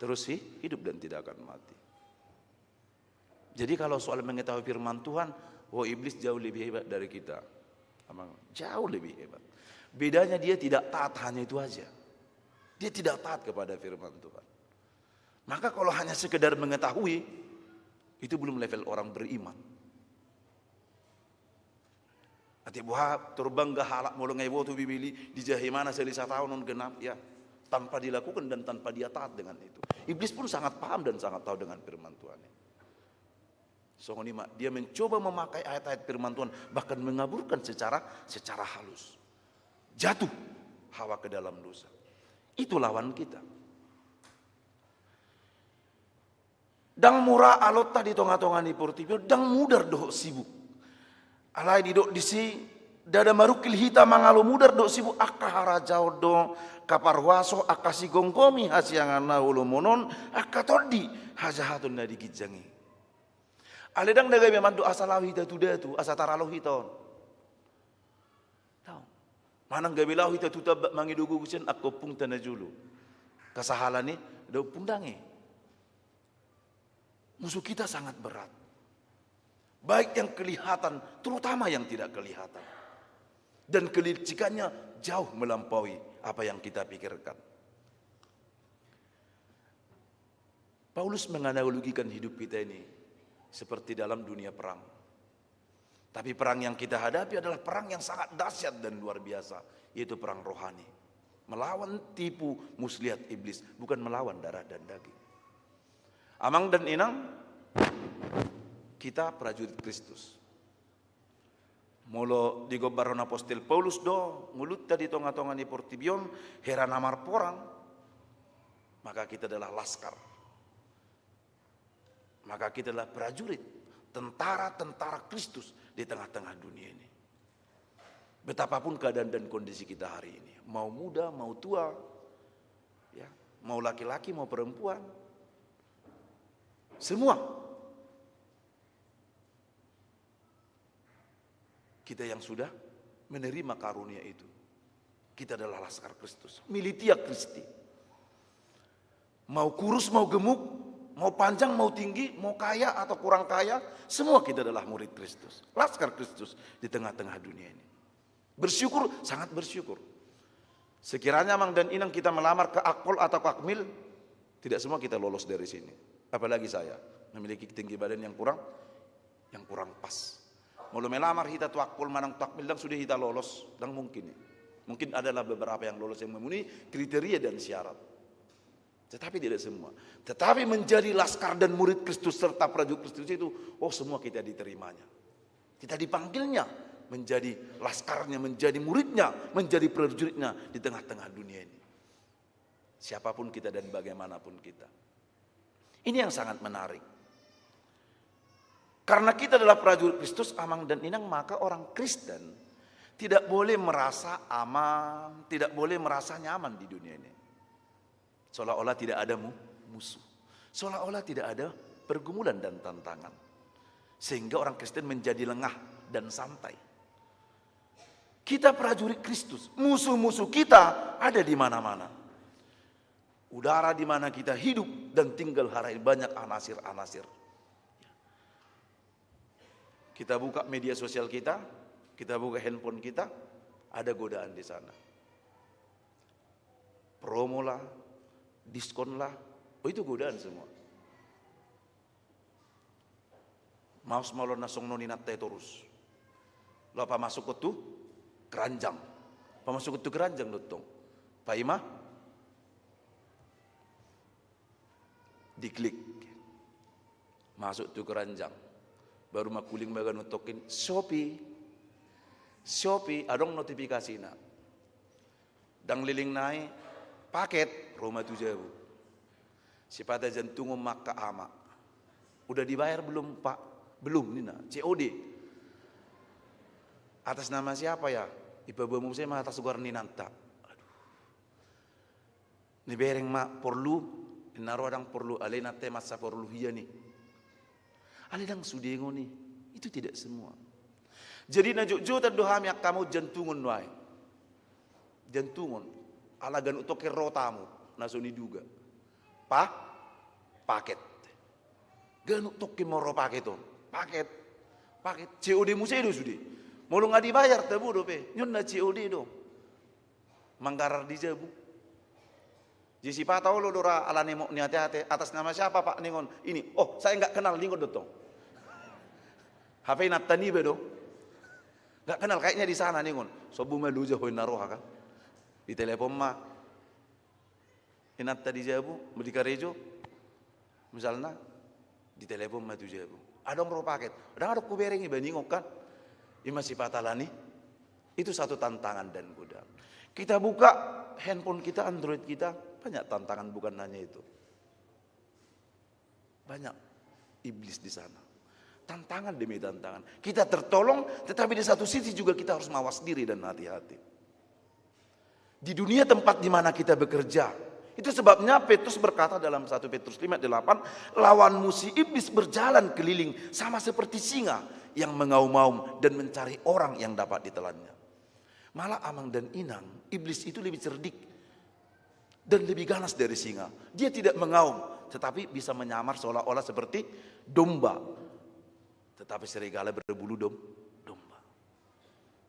terus hi-, hidup dan tidak akan mati"? Jadi kalau soal mengetahui firman Tuhan, wah, iblis jauh lebih hebat dari kita. Amang, jauh lebih hebat. Bedanya dia tidak taat, hanya itu aja. Dia tidak taat kepada firman Tuhan. Maka kalau hanya sekedar mengetahui, itu belum level orang beriman. Ate boha, torbang ga halak molo nga iboto Bibel i, di jahe ma na sali sataon on genap, ya. Tanpa dilakukan dan tanpa dia taat dengan itu. Iblis pun sangat paham dan sangat tahu dengan firman Tuhan i. Songon i ma, dia mencoba memakai ayat-ayat firman Tuhan, bahkan mengaburkan secara, secara halus. Jatuh Hawa ke dalam dosa. Itu lawan kita. Ndang mura alonta di tonga-tonga ni portibi on, ndang mudar dohot sibuk. Alai didok disi, ndada marungkil hita mangalo mudar dohot sibuk, angka harajaon do, angka parhuaso, angka sigomgomi hasiangan na olomonon, angka tondi hajahaton na di ginjang i. Alai ndang na gabe mandok asa laho hita tu datu, asa taralo hita on. Tau. Manang gabe laho hita tu tambak mangido gogo sian angka ompungta na jolo. Kasahalan i, da ompung dang i. Musuh kita sangat berat. Baik yang kelihatan, terutama yang tidak kelihatan. Dan kelicikannya jauh melampaui apa yang kita pikirkan. Paulus menganalogikan hidup kita ini seperti dalam dunia perang. Tapi perang yang kita hadapi adalah perang yang sangat dahsyat dan luar biasa, yaitu perang rohani. Melawan tipu muslihat iblis, bukan melawan darah dan daging. Amang dan inang, kita prajurit Kristus. Molo digombarhon apostel Paulus do ngolunta di tonga-tonga ni portibi on, hera na marporang, maka kita adalah laskar. Maka kita adalah prajurit, tentara-tentara Kristus di tengah-tengah dunia ini. Betapapun keadaan dan kondisi kita hari ini, mau muda, mau tua, ya, mau laki-laki, mau perempuan, semua. Kita yang sudah menerima karunia itu, kita adalah laskar Kristus, militia Christi. Mau kurus, mau gemuk, mau panjang, mau tinggi, mau kaya atau kurang kaya, semua kita adalah murid Kristus, laskar Kristus di tengah-tengah dunia ini. Bersyukur, sangat bersyukur. Sekiranya amang dan inang kita melamar ke Akpol atau ke Akmil, tidak semua kita lolos dari sini. Apalagi saya, memiliki tinggi badan yang kurang, yang kurang pas. Molo melamar hita tu Akpol manang tu Akmil, ndang sude hita lolos, ndang mungkin i. Mungkin adalah beberapa yang lolos yang memenuhi kriteria dan syarat. Tetapi tidak semua. Tetapi menjadi laskar dan murid Kristus serta prajurit Kristus itu, oh, semua kita diterimanya. Kita dipanggilnya menjadi laskarnya, menjadi muridnya, menjadi prajuritnya di tengah-tengah dunia ini. Siapapun kita dan bagaimanapun kita. Ini yang sangat menarik. Karena kita adalah prajurit Kristus, amang dan inang, maka orang Kristen tidak boleh merasa aman, tidak boleh merasa nyaman di dunia ini. Seolah-olah tidak ada mu-, musuh. Seolah-olah tidak ada pergumulan dan tantangan. Sehingga orang Kristen menjadi lengah dan santai. Kita prajurit Kristus, musuh-musuh kita ada di mana-mana. Udara di mana kita hidup dan tinggal hari ini banyak anasir-anasir. Kita buka media sosial kita, kita buka handphone kita, ada godaan di sana. Promo lah, diskon lah, oh, itu godaan semua. Maus ma olo na songon on inanta i torus. Laho pamasuk tu keranjang. Pamasuk tu keranjang do tong. Paima diklik. Masuk tu keranjang. Baru mangkuling ma ganup tongkin Shopee. Shopee, adong notifikasina. Ndang leleng nai, paket, ro ma tu jabu. Sipata jantungon ma angka ama. Udah dibayar belum, Pak? Belum, ninna. C O D. Atas nama siapa ya? Ipaboa muse ma atas goar ni inanta. Aduh. Nibereng ma porlu, ninna ro ndang porlu, alai inanta i mansai porlu hian i. Alai ndang sude ngon i, itu tidak semua. Jadi na jotjotan do hami angka amang, jantungon nuaeng. Jantungon, ala ganup tongkin ro tamu, na so niduga. Pa, paket. Ganup tongkin ma ro paket on. Paket. Paket. C O D muse do sude. Molo nga dibayar tabo dope. Ninna C O D do. Manggarar di jabu. Jadi sipata olo do ra ala ni mok ni ate-ate, atas nama siapa, Pak, ningon. Ini, oh, saya nggak kenal, ningon do tong. H P inanta niba do. Nggak kenal, kayaknya di sana, ningon. Sobu ma loja ho, ninna roha kan. Ditelepon ma inanta di jabu, di karejo. Misalna, ditelepon ma tu jabu. Adong ro paket. Ndang adong hubereng iba, ningon kan. Ima sipata alani. Itu satu tantangan dan godaan. Kita buka handphone kita, Android kita, banyak tantangan, bukan hanya itu. Banyak iblis di sana. Tantangan demi tantangan. Kita tertolong, tetapi di satu sisi juga kita harus mawas diri dan hati-hati. Di dunia tempat di mana kita bekerja. Itu sebabnya Petrus berkata dalam satu Petrus lima delapan, "Lawanmu si iblis berjalan keliling sama seperti singa yang mengaum-aum dan mencari orang yang dapat ditelannya." Malah amang dan inang, iblis itu lebih cerdik dan lebih ganas dari singa. Dia tidak mengaum, tetapi bisa menyamar seolah-olah seperti domba. Tetapi serigala berbulu dom-, domba.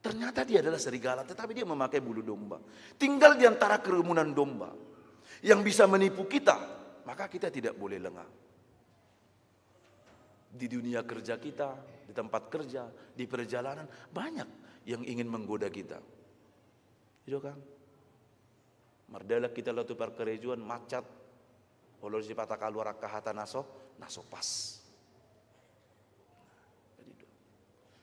Ternyata dia adalah serigala, tetapi dia memakai bulu domba. Tinggal di antara kerumunan domba yang bisa menipu kita, maka kita tidak boleh lengah. Di dunia kerja kita, di tempat kerja, di perjalanan, banyak yang ingin menggoda kita. Itu kan? Mardalan hita laho tu parkarejoan, macet. Olo sipata kaluar angka hata na so, na so pas.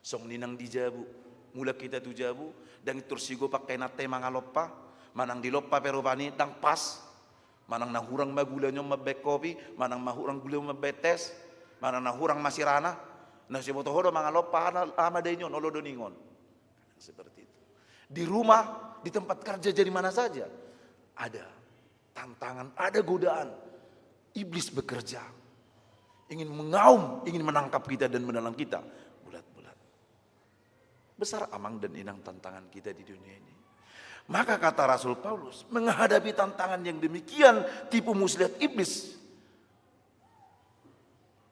Songon i nang di jabu. Mulak hita tu jabu, ndang intor sigop angka inanta i mangalompa, manang dilompa pe rupani, ndang pas. Manang na hurang ma gulana on mambaen kopi, manang na hurang gulana on mambaen tes, manang na hurang ma sirana, na so diboto ho do mangalompa, aha ma da i on, olo do ningon. Seperti itu. Di rumah, di tempat kerja, di mana saja ada tantangan, ada godaan. Iblis bekerja. Ingin mengaum, ingin menangkap kita dan menelan kita bulat-bulat. Besar amang dan inang tantangan kita di dunia ini. Maka kata Rasul Paulus, menghadapi tantangan yang demikian, tipu muslihat iblis,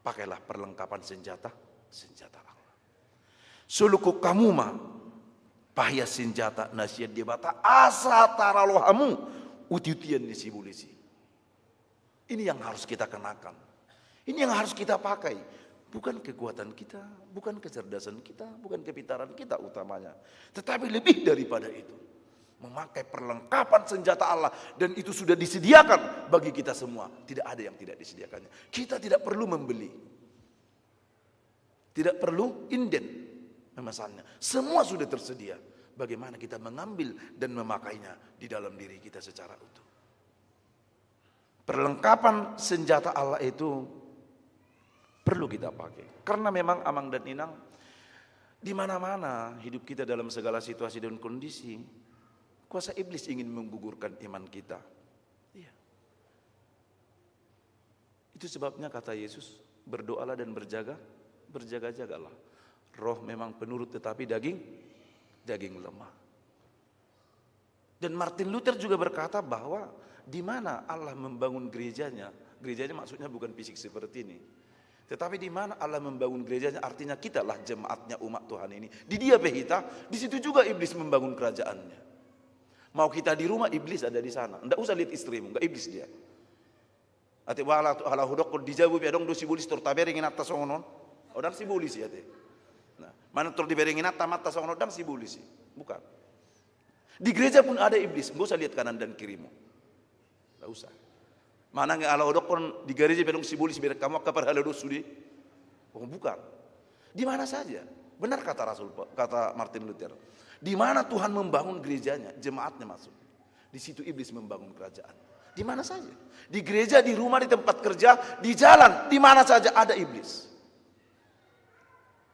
pakailah perlengkapan senjata, senjata Allah. Solukon hamu ma pahias sinjata na sian Debata, asa taralo hamu uti-utian ni sibolis i. Ini yang harus kita kenakan. Ini yang harus kita pakai. Bukan kekuatan kita, bukan kecerdasan kita, bukan kepintaran kita utamanya. Tetapi lebih daripada itu, memakai perlengkapan senjata Allah, dan itu sudah disediakan bagi kita semua. Tidak ada yang tidak disediakannya. Kita tidak perlu membeli. Tidak perlu inden memesannya. Semua sudah tersedia. Bagaimana kita mengambil dan memakainya di dalam diri kita secara utuh. Perlengkapan senjata Allah itu perlu kita pakai. Karena memang amang dan inang, di mana-mana hidup kita dalam segala situasi dan kondisi, kuasa iblis ingin menggugurkan iman kita. Iya. Itu sebabnya kata Yesus, "Berdoalah dan berjaga, berjaga-jagalah. Roh memang penurut, tetapi daging, daging lemah." Dan Martin Luther juga berkata bahwa Di mana Allah membangun gerejanya? Gerejanya maksudnya bukan fisik seperti ini. Tetapi di mana Allah membangun gerejanya, artinya kitalah jemaatnya, umat Tuhan ini. Di dia pe hita, di situ juga iblis membangun kerajaannya. Mau kita di rumah, iblis ada di sana. Ndak usah lihat istrimu, nggak, iblis dia. Ate, ala, ala hudokkon di jabu pe adong do sibolis tor tabereng inanta songon on. O, ndang sibolis i ate. Nah, manang tor dibereng inanta amanta songon on, ndang sibolis i. Bukan. Di gereja pun ada iblis, nggak usah lihat kanan dan kirimu. Nggak usah. Manang ala hudokkon di gereja pe adong sibolis, bereng hamu angka parhalado sude. Oh, bukan. Di mana saja. Benar kata Rasul Pa-, kata Martin Luther. Di mana Tuhan membangun gerejanya, jemaatnya maksud. Di situ iblis membangun kerajaan. Di mana saja. Di gereja, di rumah, di tempat kerja, di jalan, di mana saja ada iblis.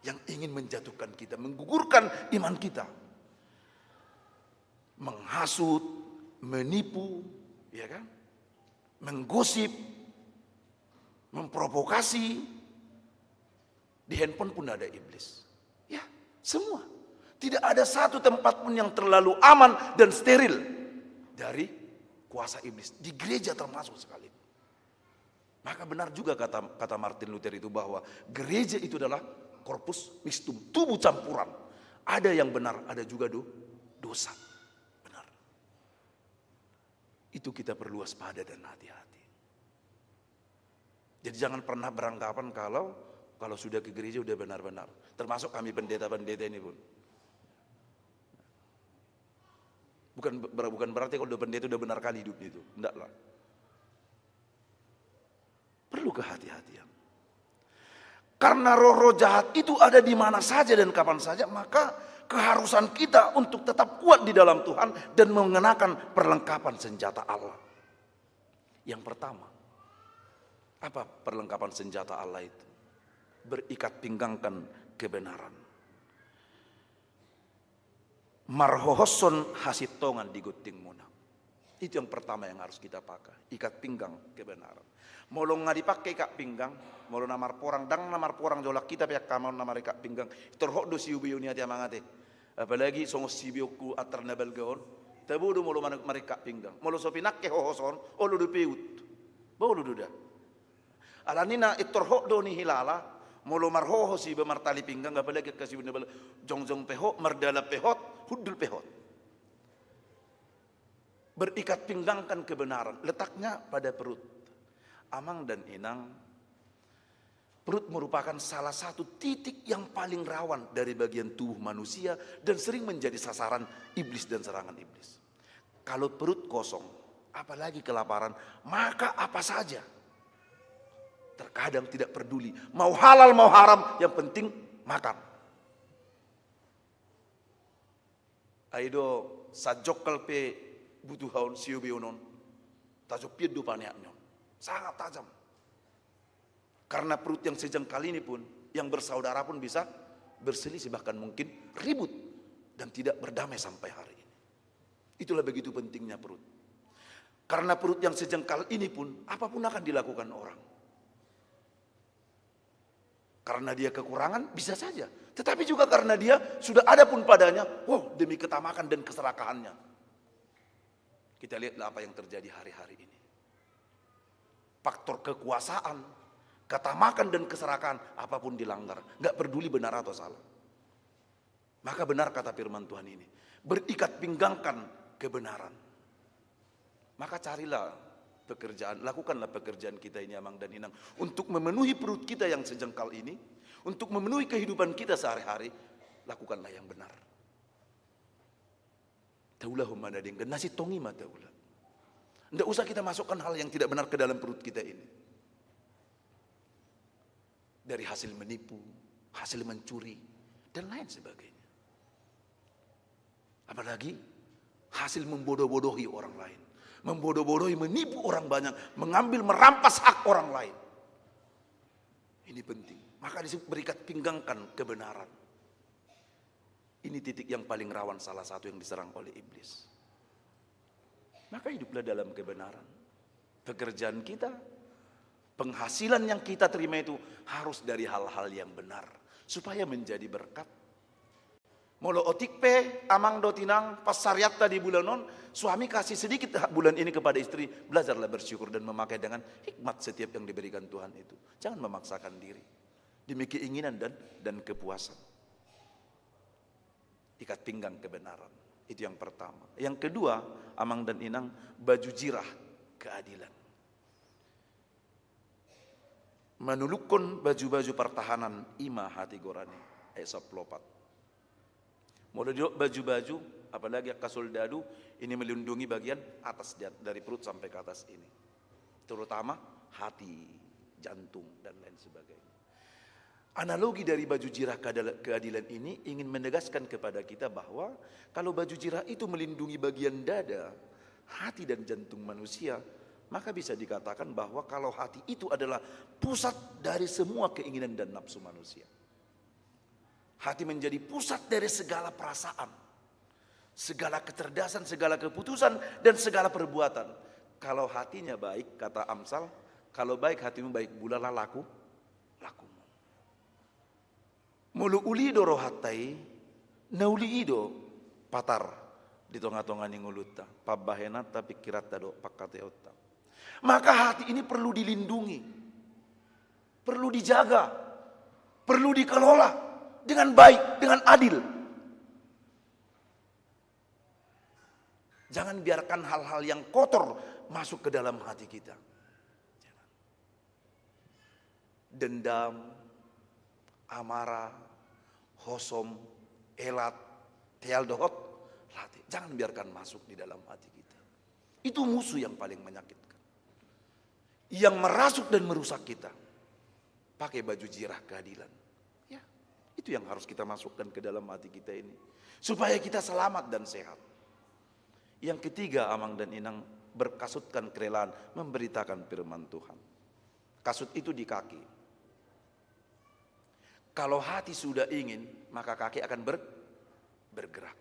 Yang ingin menjatuhkan kita, menggugurkan iman kita. Menghasut, menipu, ya kan? Menggosip, memprovokasi. Di handphone pun ada iblis. Ya, semua. Tidak ada satu tempat pun yang terlalu aman dan steril dari kuasa iblis. Di gereja termasuk sekali. Maka benar juga kata, kata Martin Luther itu, bahwa gereja itu adalah corpus mixtum, tubuh campuran. Ada yang benar, ada juga do-, dosa. Benar. Itu kita perlu waspada dan hati-hati. Jadi jangan pernah beranggapan kalau, kalau sudah ke gereja udah benar-benar. Termasuk kami pendeta-pendeta ini pun. Bukan ber-, bukan berarti kalau udah pendeta udah benar kali hidupnya itu. Enggak lah. Perlu kehati-hatian. Karena roh-roh jahat itu ada di mana saja dan kapan saja, maka keharusan kita untuk tetap kuat di dalam Tuhan dan mengenakan perlengkapan senjata Allah. Yang pertama, apa perlengkapan senjata Allah itu? Berikat pinggangkan kebenaran. Marhohoshon hasintongan di gontingmuna. Itu yang pertama yang harus kita pakai, ikat pinggang kebenaran. Molo nga dipake ikat pinggang, molo na marporang, ndang na marporang jolak hita pe angka amang na marikat pinggang, torhot do siubeon i ate amang ate. Apalagi songon siubeonku antar na balga on, tabo do molo mar-, marikat pinggang. Molo so pinangke hohos on, olo do peut. Ba olo do da. Alani na intor hot do nihilala, molo marhohos iba martali pinggang, apalagi angka siubeon na balga, jongjong pe hot, mardalan pe hot, hundul pe hot. Berikat pinggangkan kebenaran, letaknya pada perut. Amang dan inang, perut merupakan salah satu titik yang paling rawan dari bagian tubuh manusia dan sering menjadi sasaran iblis dan serangan iblis. Kalau perut kosong, apalagi kelaparan, maka apa saja. Terkadang tidak peduli, mau halal, mau haram, yang penting makan. Ai do, sajongkal pe butuha on, siubeon on, tajompian do paneakna on. Sangat tajam. Karena perut yang sejengkal ini pun, yang bersaudara pun bisa berselisih, bahkan mungkin ribut dan tidak berdamai sampai hari ini. Itulah begitu pentingnya perut. Karena perut yang sejengkal ini pun, apapun akan dilakukan orang. Karena dia kekurangan, bisa saja. Tetapi juga karena dia sudah ada pun padanya, wow, demi ketamakan dan keserakahannya. Kita lihatlah apa yang terjadi hari-hari ini. Faktor kekuasaan, ketamakan dan keserakahan, apapun dilanggar. Nggak peduli benar atau salah. Maka benar kata firman Tuhan ini, berikat pinggangkan kebenaran. Maka carilah pekerjaan, lakukanlah pekerjaan kita ini, amang dan inang, untuk memenuhi perut kita yang sejengkal ini, untuk memenuhi kehidupan kita sehari-hari, lakukanlah yang benar. Taulahon ma na denggan, na sintong i ma taula. Ndak usah kita masukkan hal yang tidak benar ke dalam perut kita ini. Dari hasil menipu, hasil mencuri, dan lain sebagainya. Apalagi hasil membodoh-bodohi orang lain. Membodoh-bodohi, menipu orang banyak, mengambil, merampas hak orang lain. Ini penting. Maka disebut berikat pinggangkan kebenaran. Ini titik yang paling rawan, salah satu yang diserang oleh iblis. Maka hiduplah dalam kebenaran. Pekerjaan kita, penghasilan yang kita terima itu harus dari hal-hal yang benar, supaya menjadi berkat. Molo otik pe, amang dohot inang, pansarianta di bulan on, suami kasih sedikit hak bulan ini kepada istri, belajarlah bersyukur dan memakai dengan hikmat setiap yang diberikan Tuhan itu. Jangan memaksakan diri demi keinginan dan, dan kepuasan. Ikat pinggang kebenaran. Itu yang pertama. Yang kedua, amang dan inang, baju jirah keadilan. Manulukkon baju-baju partahanan i ma hatigoran i, ayat sampulu opat. Molo didok baju-baju, apalagi angka soldadu, ini melindungi bagian atas, di at-, dari perut sampai ke atas ini. Terutama hati, jantung, dan lain sebagainya. Analogi dari baju jirah keadala-, keadilan ini ingin menegaskan kepada kita bahwa kalau baju jirah itu melindungi bagian dada, hati dan jantung manusia, maka bisa dikatakan bahwa kalau hati itu adalah pusat dari semua keinginan dan nafsu manusia. Hati menjadi pusat dari segala perasaan, segala kecerdasan, segala keputusan, dan segala perbuatan. Kalau hatinya baik, kata Amsal, kalau baik hatimu, baik pula lah laku, lakumu. Molo uli do rohanta i, na uli i do patar di tonga-tonga ni ngolunta, pambahenanta, pingkiranta dohot pangkataionta. Maka hati ini perlu dilindungi, perlu dijaga, perlu dikelola dengan baik, dengan adil. Jangan biarkan hal-hal yang kotor masuk ke dalam hati kita. Jangan. Dendam, amarah, hosom, elat, teal dohot late. Jangan biarkan masuk di dalam hati kita. Itu musuh yang paling menyakitkan, yang merasuk dan merusak kita. Pakai baju jirah keadilan. Ya, itu yang harus kita masukkan ke dalam hati kita ini, supaya kita selamat dan sehat. Yang ketiga, amang dan inang, berkasutkan kerelaan memberitakan firman Tuhan. Kasut itu di kaki. Kalau hati sudah ingin, maka kaki akan ber-, bergerak.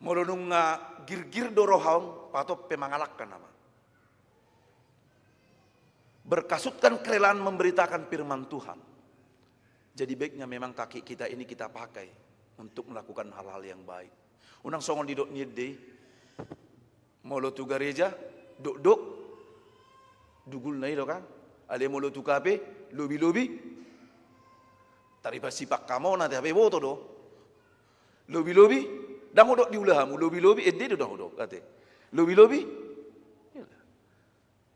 Molo nunga girgir do roha on, patop pe mangalangka nama. Berkasutkan kerelaan memberitakan firman Tuhan. Jadi baiknya memang kaki kita ini kita pakai untuk melakukan hal-hal yang baik. Unang songon didok ni ende i, molo tu gareja, dokdok, dugulna i do kan. Alai molo tu kafe, lobi-lobi. Taripa sipak hamona, tapi boto do. Lobi-lobi, ndang hudok diula hamu, lobi-lobi, ende do ndang hudok, ate. Lobi-lobi.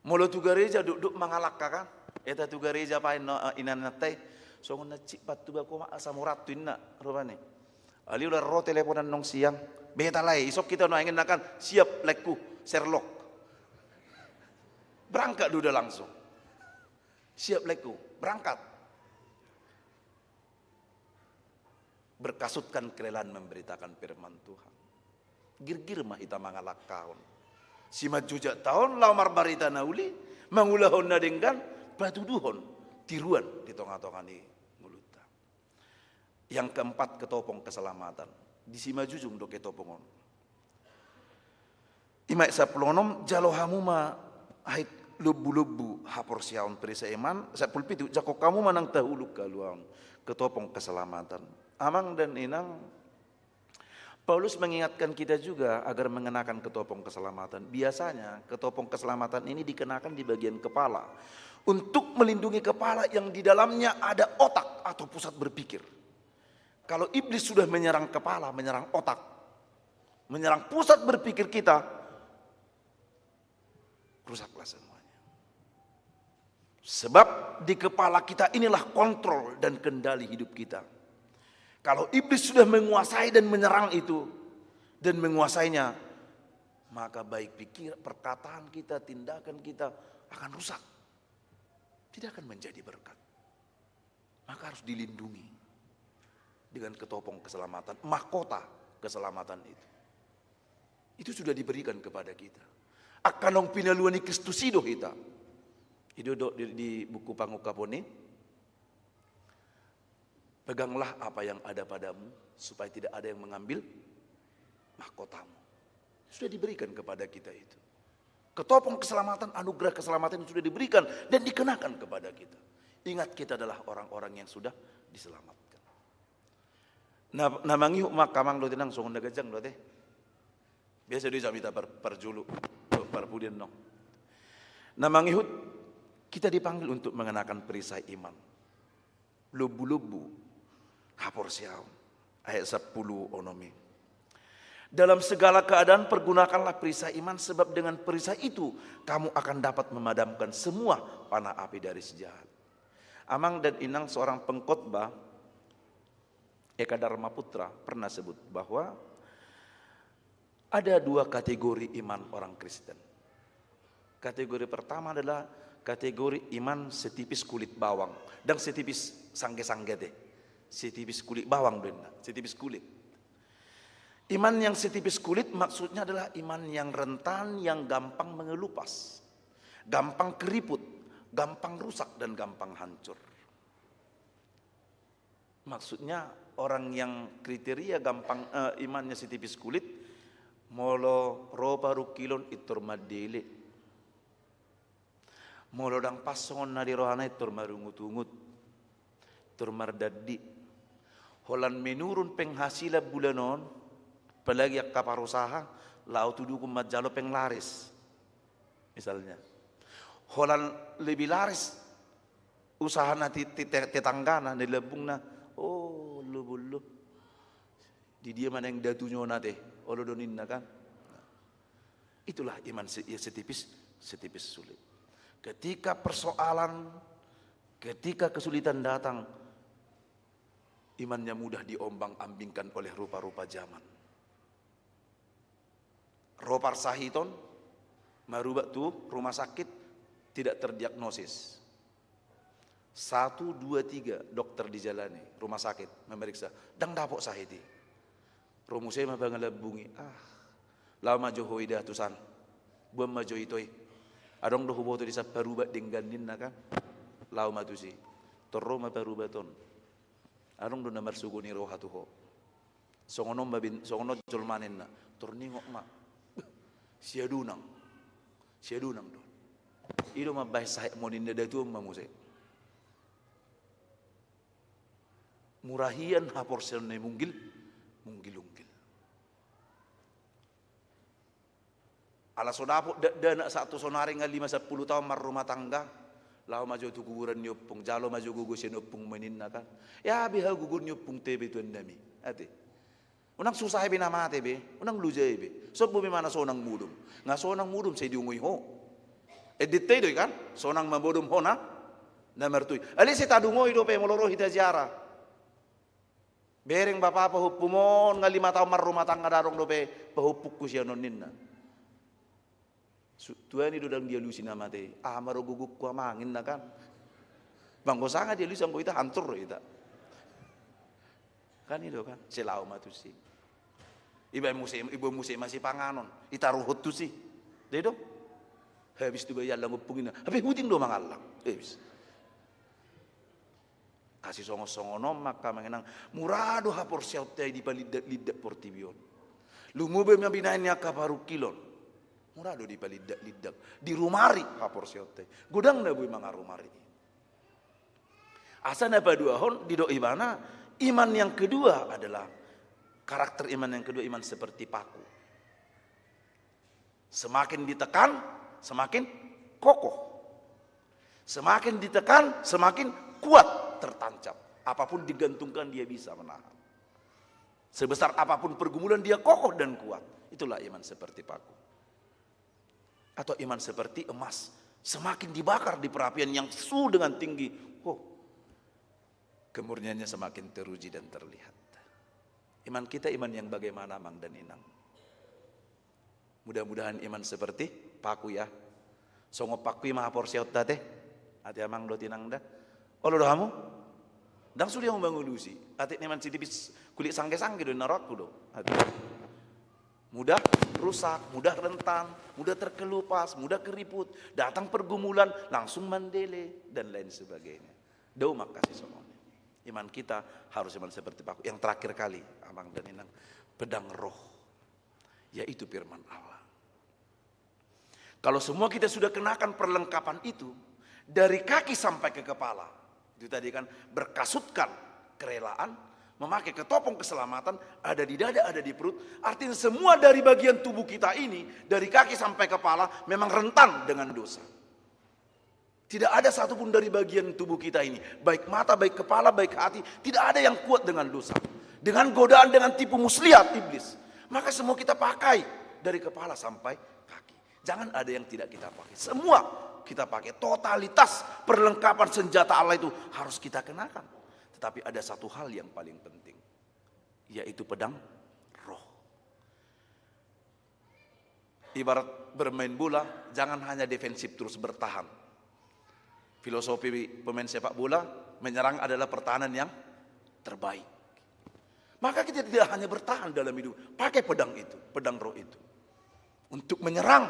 Molo tu gareja, dokdok mangalangka kan. Eta tu gareja pain no, eh, inananta i. Songon na cik pattuba koma asam urat tu inna, rupani. Alai ula ro teleponan nong siang. Beta lae, isok hita no angin na kan, siap laengku, Sherlock. Berangkat do uda langsung. Siap laengku, berangkat. Berkasutkan kerelaan memberitakan firman Tuhan. Girgir ma hita mangalangkahon simanjujak ta on laho marbarita na uli, mangulahon na denggan, patuduhon tiruan di tonga-tonga ni ngolunta. Yang keempat, ketopong keselamatan. Di simanjujung do ketopong on. I ma ayat sampulu onom, jalo hamu ma hait lombu-lombu haporseaon, perisaiman, sampulu pitu, jangkon hamu ma nang tahuluk haluaon, ketopong keselamatan. Amang dan inang, Paulus mengingatkan kita juga agar mengenakan ketopong keselamatan. Biasanya ketopong keselamatan ini dikenakan di bagian kepala untuk melindungi kepala yang di dalamnya ada otak atau pusat berpikir. Kalau iblis sudah menyerang kepala, menyerang otak, menyerang pusat berpikir kita, rusaklah semuanya. Sebab di kepala kita inilah kontrol dan kendali hidup kita. Kalau iblis sudah menguasai dan menyerang itu, dan menguasainya, maka baik pikir, perkataan kita, tindakan kita akan rusak. Tidak akan menjadi berkat. Maka harus dilindungi dengan ketopong keselamatan, mahkota keselamatan itu. Itu sudah diberikan kepada kita. Angka naung pinalua ni Kristus i do hita. I do didok di, di buku Pangungkapon i, peganglah apa yang ada padamu, supaya tidak ada yang mengambil mahkotamu. Sudah diberikan kepada kita itu. Ketopong keselamatan, anugerah keselamatan yang sudah diberikan dan dikenakan kepada kita. Ingat, kita adalah orang-orang yang sudah diselamatkan. Na, na mangihut ma angka amang dohot inang, songon na ganjang do ate. Biasa do i jamita par, parjolo, parpudi annon. Na mangihut, kita dipanggil untuk mengenakan perisai iman. Lombu-lombu haporseaon. Ayat sampulu onom i. Dalam segala keadaan pergunakanlah perisai iman, sebab dengan perisai itu kamu akan dapat memadamkan semua panah api dari si jahat. Amang dan inang, seorang pengkhotbah, Eka Dharma Putra, pernah sebut bahwa ada dua kategori iman orang Kristen. Kategori pertama adalah kategori iman setipis kulit bawang. Ndang setipis sangge-sangge ate. Setipis kulit bawang do ninna, setipis kulit. Iman yang setipis kulit maksudnya adalah iman yang rentan, yang gampang mengelupas, gampang keriput, gampang rusak, dan gampang hancur. Maksudnya, orang yang kriteria gampang, eh, imannya setipis kulit, molo ro parungkilon, intor mandele. Molo ndang pas songon na di rohana, intor marungut-ungut, intor mardandi. Holan menurun penghasilan bulan on, apalagi angka parusaha, laho tu dukun manjalo penglaris. Misalnya. Holan lebih laris usahana ti, ti, te, tetanggana, na di lambungna. Oh, lo bollo. Di dia ma naeng datu nyona ate, olo do ninna kan. Nah, itulah iman se, ya, setipis, setipis sulit. Ketika persoalan, ketika kesulitan datang, imannya mudah diombang-ambingkan oleh rupa-rupa zaman. Ro parsahiton, marubat tu rumah sakit, tidak terdiagnosis. Satu, dua, tiga dokter dijalani, rumah sakit, memeriksa. Ndang dapot sahit i. Ro muse ma pangalambung i, ah, laho ma jo ho i da tusan. Boan ma jo ito i. Adong do huboto di sian parubat denggan ninna kan. Laho ma tusi. Tor ro ma parubat on. Adong do na marsogo ni roha tu ho. Songon on ma bin, songon on jolma ninna. Tor ningot ma. Siadonang. Siadonang do. I do mambahen sahit mo ninna datu on ma muse. Mura hian haporseaon na munggil, munggil-unggil. Ala so dapot dakdanak sahat tu sonari nga lima sampulu taon marrumah tangga, laho ma jo tu kuburan ni ompung, jalo ma jo gogo sian ompung ma ninna kan. Ya be hagogoon ni ompung te be tuan nami. Ate. Unang susah be na mate be, unang loja be. Sombu be ma na sonang modom. Nga sonang modom sai diungoi ho. Ende te i do i kan, sonang ma modom ho na, na martui. Alai sai tadungoi dope molo ro hita ziarah. Bereng bapa pahompum on nga lima taon marrumah tangga ndang adong dope pahompungku sian on ninna. Su-, tuani do ndang dialusi na mate i. Aha ma ro gogongku amang ninna kan. Manggo sanga dialusi anggo hita hantur do hita. Kan i do kan. Sai laho ma tusi. Ibaen muse, ibaen muse ma sipanganon. Itaruhon tusi. Dai do. Habis tu baen allang ompung ninna. Hape huting do mangallang. Habis. Asi songon-songon on ma angka amang inang, mura do haporseaonta i dipalindak-lindak portibi on. Lumobi ma binahen ni angka parungkilon. Mura do dipalindak-lindak. Dirumari haporseaonta i. Godang na boi mangarumari. Asa na paduahon didok ibana, iman yang kedua adalah, karakter iman yang kedua, iman seperti paku. Semakin ditekan, semakin kokoh. Semakin ditekan, semakin kuat tertancap. Apapun digantungkan, dia bisa menahan. Sebesar apapun pergumulan, dia kokoh dan kuat. Itulah iman seperti paku. Atau iman seperti emas. Semakin dibakar di perapian yang suhu dengan tinggi, oh, kemurniannya semakin teruji dan terlihat. Iman kita iman yang bagaimana, Amang dan Inang? Mudah-mudahan iman seperti paku, ya. Songon paku i ma haporseaonta, ate. Ate Amang dohot Inang da. Olo do hamu? Ndang sude hamu mangalusi. Atik na iman setipis kulit sangge-sangge do ninna rohangku do. Ate. Mudah rusak, mudah rentan, mudah terkelupas, mudah keriput. Datang pergumulan, langsung mandele, dan lain sebagainya. Dao ma angka sisongon i. Iman kita harus iman seperti paku. Yang terakhir kali, Amang dan Inang, pedang roh, yaitu firman Allah. Kalau semua kita sudah kenakan perlengkapan itu, dari kaki sampai ke kepala, itu tadi kan, berkasutkan kerelaan, Memakai ketopong keselamatan, ada di dada, ada di perut. Artinya semua dari bagian tubuh kita ini, dari kaki sampai kepala, memang rentan dengan dosa. Tidak ada satupun dari bagian tubuh kita ini, baik mata, baik kepala, baik hati, tidak ada yang kuat dengan dosa. Dengan godaan, dengan tipu muslihat iblis. Maka semua kita pakai, dari kepala sampai kaki. Jangan ada yang tidak kita pakai. Semua kita pakai. Totalitas perlengkapan senjata Allah itu harus kita kenakan. Tetapi ada satu hal yang paling penting, yaitu pedang roh. Ibarat bermain bola, jangan hanya defensif terus bertahan. Filosofi pemain sepak bola, menyerang adalah pertahanan yang terbaik. Maka kita tidak hanya bertahan dalam hidup, pakai pedang itu, pedang roh itu. Untuk menyerang,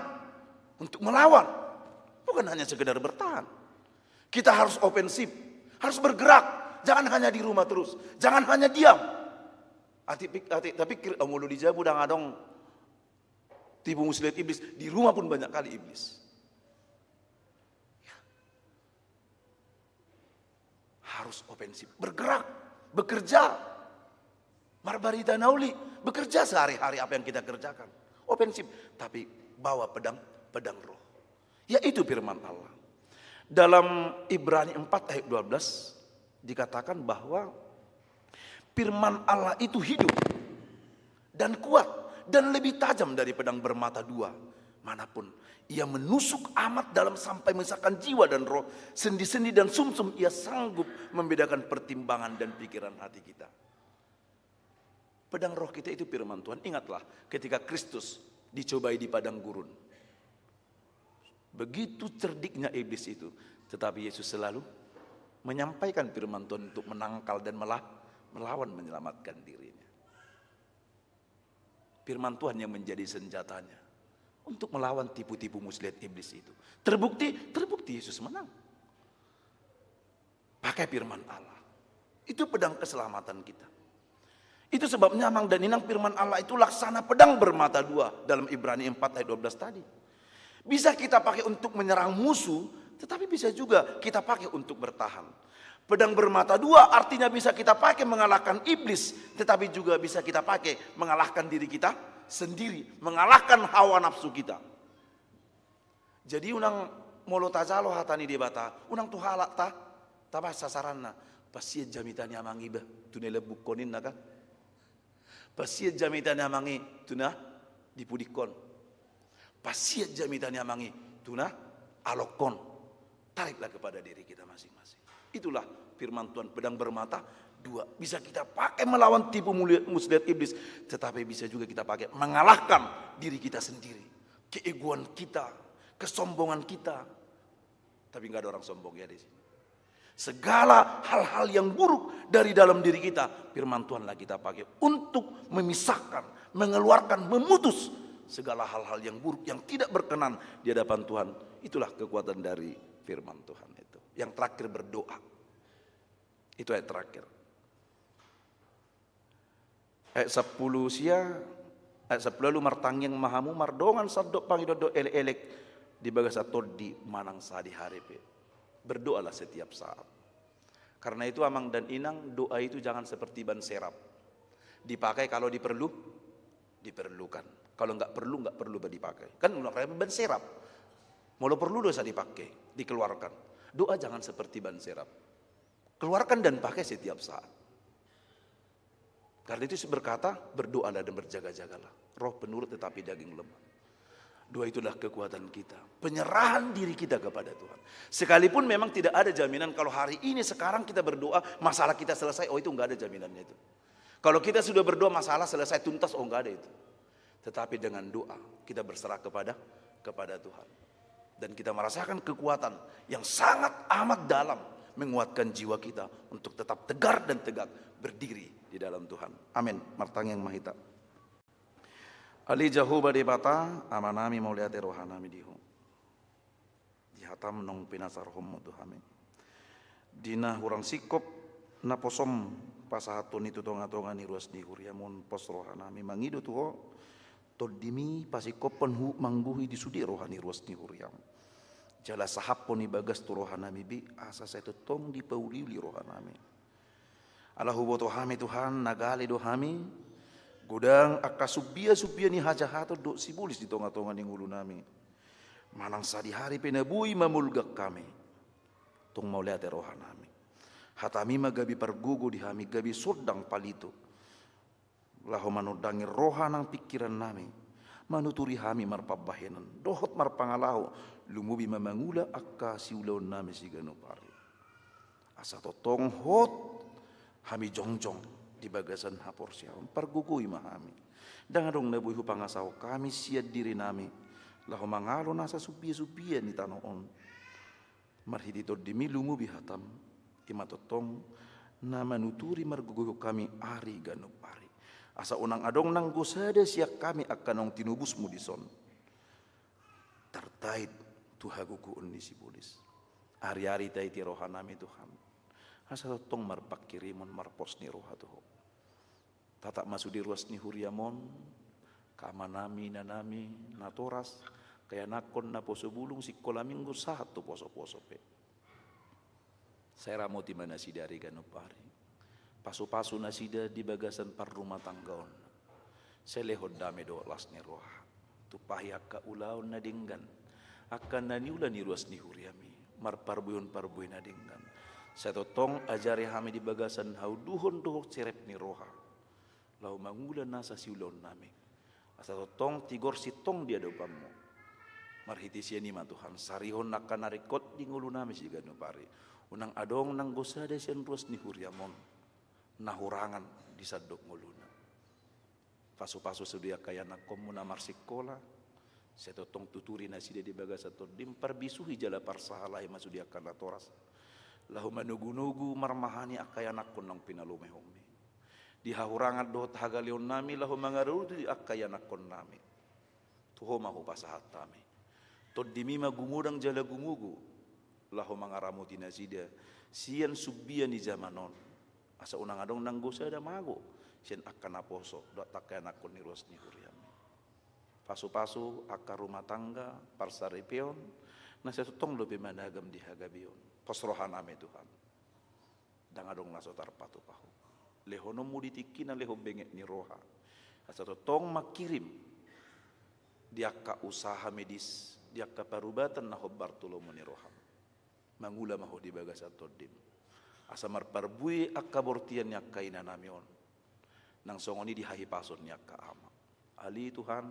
untuk melawan. Bukan hanya sekedar bertahan. Kita harus ofensif, harus bergerak. Jangan hanya di rumah terus, jangan hanya diam. Atik pik-, atik, tapi kir-, molo di jabu ndang adong tipu muslihat iblis, di rumah pun banyak kali iblis. Ya. Harus ofensif, bergerak, bekerja. Marbarita na uli, bekerja sehari-hari apa yang kita kerjakan. Ofensif, tapi bawa pedang, pedang roh. Yaitu firman Allah. Dalam Ibrani empat ayat dua belas dikatakan bahwa firman Allah itu hidup dan kuat dan lebih tajam dari pedang bermata dua manapun. Ia menusuk amat dalam sampai memisahkan jiwa dan roh, sendi-sendi dan sumsum. Ia sanggup membedakan pertimbangan dan pikiran hati kita. Pedang roh kita itu firman Tuhan. Ingatlah ketika Kristus dicobai di padang gurun. Begitu cerdiknya iblis itu, tetapi Yesus selalu menyampaikan firman Tuhan untuk menangkal dan mela-, melawan, menyelamatkan dirinya. Firman Tuhan yang menjadi senjatanya untuk melawan tipu-tipu muslihat iblis itu. Terbukti, terbukti Yesus menang. Pakai firman Allah. Itu pedang keselamatan kita. Itu sebabnya, Amang dan Inang, firman Allah itu laksana pedang bermata dua dalam Ibrani empat ayat dua belas tadi. Bisa kita pakai untuk menyerang musuh, tetapi bisa juga kita pakai untuk bertahan. Pedang bermata dua artinya bisa kita pakai mengalahkan iblis, tetapi juga bisa kita pakai mengalahkan diri kita sendiri, mengalahkan hawa nafsu kita. Jadi unang, molo tajalo hata ni Debata, unang tu halak ta, tabaen sasaranna. Pasian jamita ni amang i ba, tu na ilambungkon ninna kan. Pasian jamita ni amang i tu na dipudingkon. Pasian jamita ni amang i tu na alokkon. Tariklah kepada diri kita masing-masing. Itulah firman Tuhan, pedang bermata dua. Bisa kita pakai melawan tipu muli-, muslihat iblis, tetapi bisa juga kita pakai mengalahkan diri kita sendiri. Keegoan kita, kesombongan kita. Tapi nggak ada orang sombong ya di sini. Segala hal-hal yang buruk dari dalam diri kita, firman Tuhanlah kita pakai untuk memisahkan, mengeluarkan, memutus segala hal-hal yang buruk, yang tidak berkenan di hadapan Tuhan. Itulah kekuatan dari firman Tuhan itu. Yang terakhir, berdoa. Itu ayat terakhir. Ayat sampulu sia, ayat sampulu ualu, martangiang ma hamu mardongan sandok pangidoan dohot elek-elek di bagasan tondi manang sadihari pe. Berdoalah setiap saat. Karena itu, Amang dan Inang, doa itu jangan seperti ban serap. Dipakai kalau diperlu, diperlukan. Kalau nggak perlu, nggak perlu dipakai. Kan ulang kali ban serap. Molo perlu do sai dipakai, dikeluarkan. Doa jangan seperti ban serap. Keluarkan dan pakai setiap saat. Karena itu berkata, "Berdoalah dan berjaga-jagalah. Roh penurut tetapi daging lemah." Doa itulah kekuatan kita. Penyerahan diri kita kepada Tuhan. Sekalipun memang tidak ada jaminan kalau hari ini sekarang kita berdoa, masalah kita selesai, oh, itu nggak ada jaminannya itu. Kalau kita sudah berdoa, masalah selesai tuntas, oh, nggak ada itu. Tetapi dengan doa, kita berserah kepada, kepada Tuhan. Dan kita merasakan kekuatan yang sangat amat dalam, menguatkan jiwa kita untuk tetap tegar dan tegak berdiri di dalam Tuhan. Amin. Martangiang ma hita. Ale Jahowa Debata, Amanami, mauliate rohanami di Ho. Di hataM naung pinasarhonMu tu hami. Di na hurang singkop naposoM pasahathon i tu tonga-tonga ni ruas ni huriaM on, pos rohanami mangido tu Ho, TondiMi pasingkophon huhut manggohi di sude roha ni ruas ni huriaM. Jala sahaphon i bagas tu rohanami be, asa sai tongtong dipauli-uli rohanami. Ala huboto hami Tuhan, na gale do hami, godang angka sumbia-sumbia ni hajahaton dohot sibolis di tonga-tonga ni ngolunami. Manang sadihari pe na boi mamolgak hami, tong mauliate rohanami. Hatami ma gabe pargogo di hami, gabe sondang palito, laho manondangi roha nang pingkirannami, manuturi hami marpambahenan dohot marpangalaho, lumobi ma mangula angka siulaonnami siganup ari. Asa tongtong hot hami jongjong di bagasan haporseaon, pargogoi ma hami. Ndang adong na boi hupangasahon hami sian dirinami, laho mangalo nasa sumbia-sumbia ni tano on. Marhite Tondimi lumobi hatam, i ma tongtong na manuturi margogoihon hami ari ganup ari. Asa unang adong nanggo sada sian hami angka naung tinobusmu dison tartait tu hagogoon ni sibolis. Ari-ari taiti rohanami Tuhan, asa tongtong marpangkirimon marpos ni roha tu Ho. Tatap ma sude ruas ni huriam on, angka amanami, inanami, natoras, angka ianakhon, naposo bulung, sikola minggu sahat tu poso-poso pe. Sai ramoti ma nasida ari ganup ari. Pasu-pasu nasida di bagasan parrumatanggaonna. Sai lehon dame dohot las ni roha, tumpahi angka ulaon na denggan, angka na niula ni ruas ni huriam i, marparbue-parbue na denggan. Sai tongtong ajari hami di bagasan haunduhon dohot serep ni roha, laho mangula nasa siulaonnami. Asa tongtong tigor sintong di adopanmu. Marhite sian i ma Tuhan, sarihon angka na ringkot di ngolunami siganup ari. Unang adong nanggo sada sian ruas ni huriam on na hurangan di sandok ngoluna. Pasu-pasu sude angka ianakhonmu na marsikola, sai tongtong tuturi nasida di bagasan Tondim, parbisuhi jala parsahalai ma sude angka natoras, laho manogu-nogu marmahani angka ianakhon naung pinalumehonmi. Di hahurangan dohot hagaleonnami laho mangaradoti angka ianakhonnami, tu Ho ma hupasahat hami. Tondimi ma gumodang jala gumogo, laho mangaramoti nasida sian sumbia ni jaman on. Asa unang adong nanggo sada mago sian angka naposo dohot angka ianakhon ni ruas ni huriam i. Pasu-pasu angka rumah tangga, parsaripeon, na sai tongtong dope managam di hagabeon. Pos rohanami Tuhan. Ndang adong na so tarpatupa Ho. Lehononmu di tingkina lehon benget ni roha, asa tongtong mangkirim di angka usaha medis, di angka parubatan na hombar tu lomo ni roham. Mangula ma Ho di bagasan Tondim, asa marparbue angka bortian ni angka inanami on, nang songon i di hahipason ni angka ama. Ale Tuhan,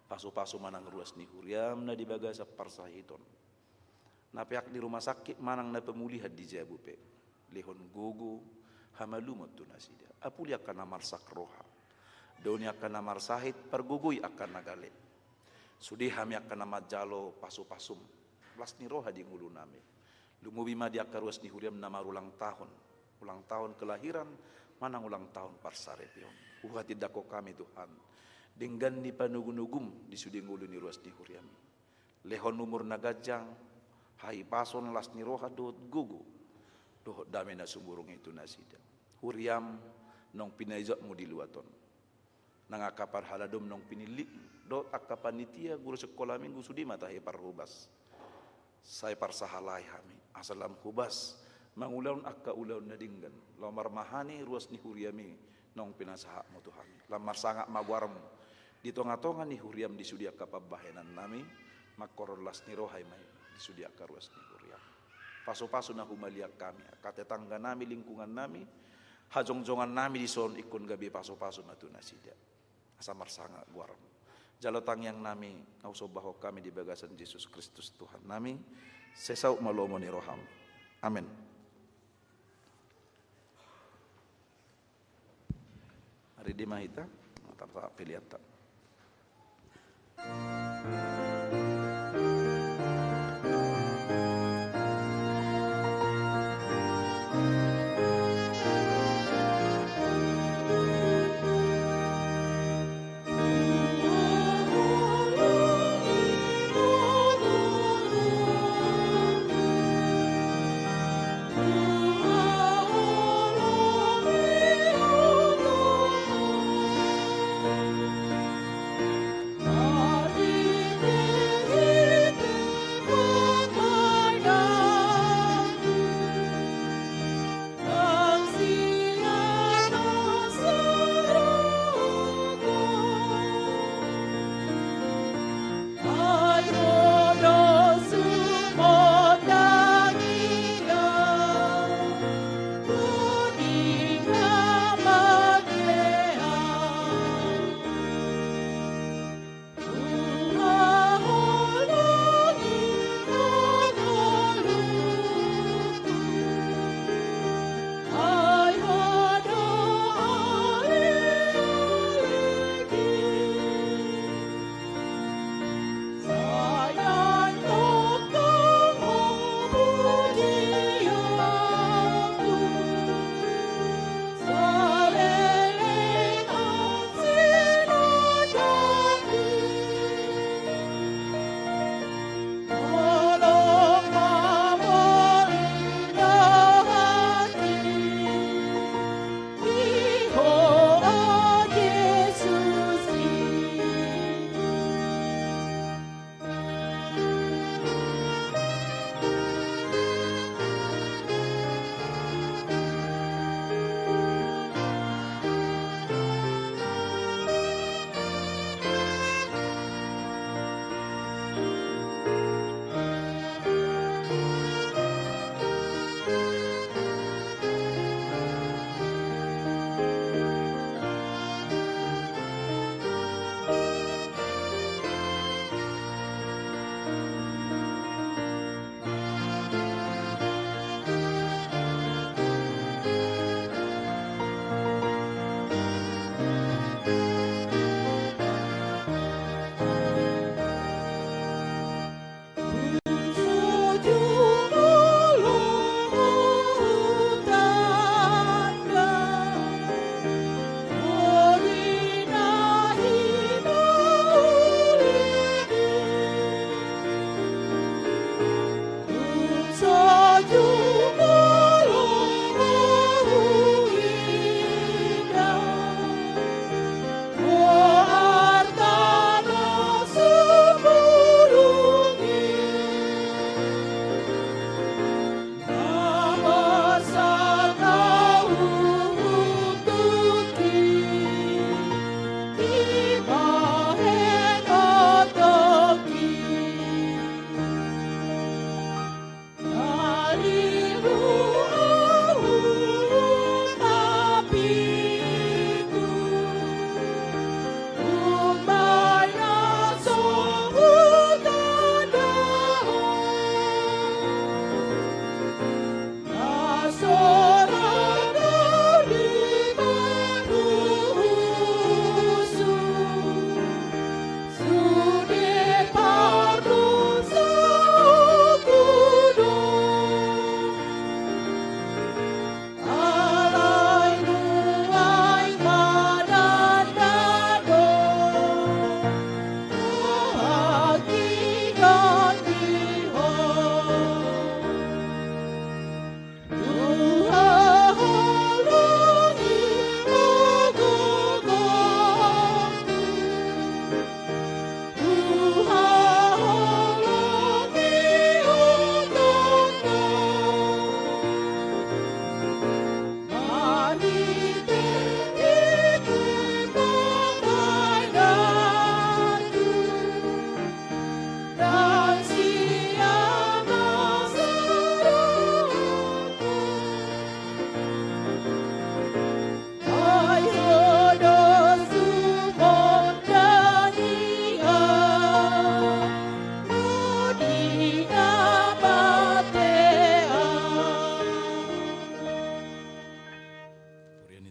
pasu-pasu ma nang ruas ni huriam na di bagasan parsahiton, na peak di rumah sakit manang na pamulihan di jabu pe. Lehon gogo, hamalumon tu nasida. Apuli angka na marsak roha, daoni angka na marsahit, pargogoi angka na gale. Sude hami angka na manjalo pasu-pasum, las ni roha di ngolunami. Lumobi ma di angka ruas ni huriam na marulang tahun, ulang tahun kelahiran manang ulang tahun parsaripeon. Huhatindangkon hami Tuhan denggan ni panogu-nogum di sude ngolu ni ruas ni huriam i. Lehon umur na ganjang, hahipason, las ni roha dohot gogo, dohot dame na sumurung i tu nasida. Huriam naung pinaijotmu di luat on, nang angka parhaladom naung pinillitmu, dohot angka panitia, guru sikola minggu, sude ma tahe parhobas. Sai parsahalai hami asa lam hobas mangulahon angka ulaon na denggan, laho marmahani ruas ni huriam i naung pinasahatmu tu hami. Lam marsangap ma goarmu di tonga-tonga ni huriam di sude angka pambahenannami, mangkorhon las ni roha i ma i di sude angka ruas ni huriam. Pasu-pasu na humaliang hami, angka tetangganami, lingkungannami, hajongjongannami dison, ingkon gabe pasu-pasu ma tu nasida, asa marsangap goarmu. Jalo tangiangnami na husombahon hami di bagasan Jesus Kristus Tuhannami, sai saut ma lomo ni roham. Amen. Ari di ma hita, mata pilihan ta.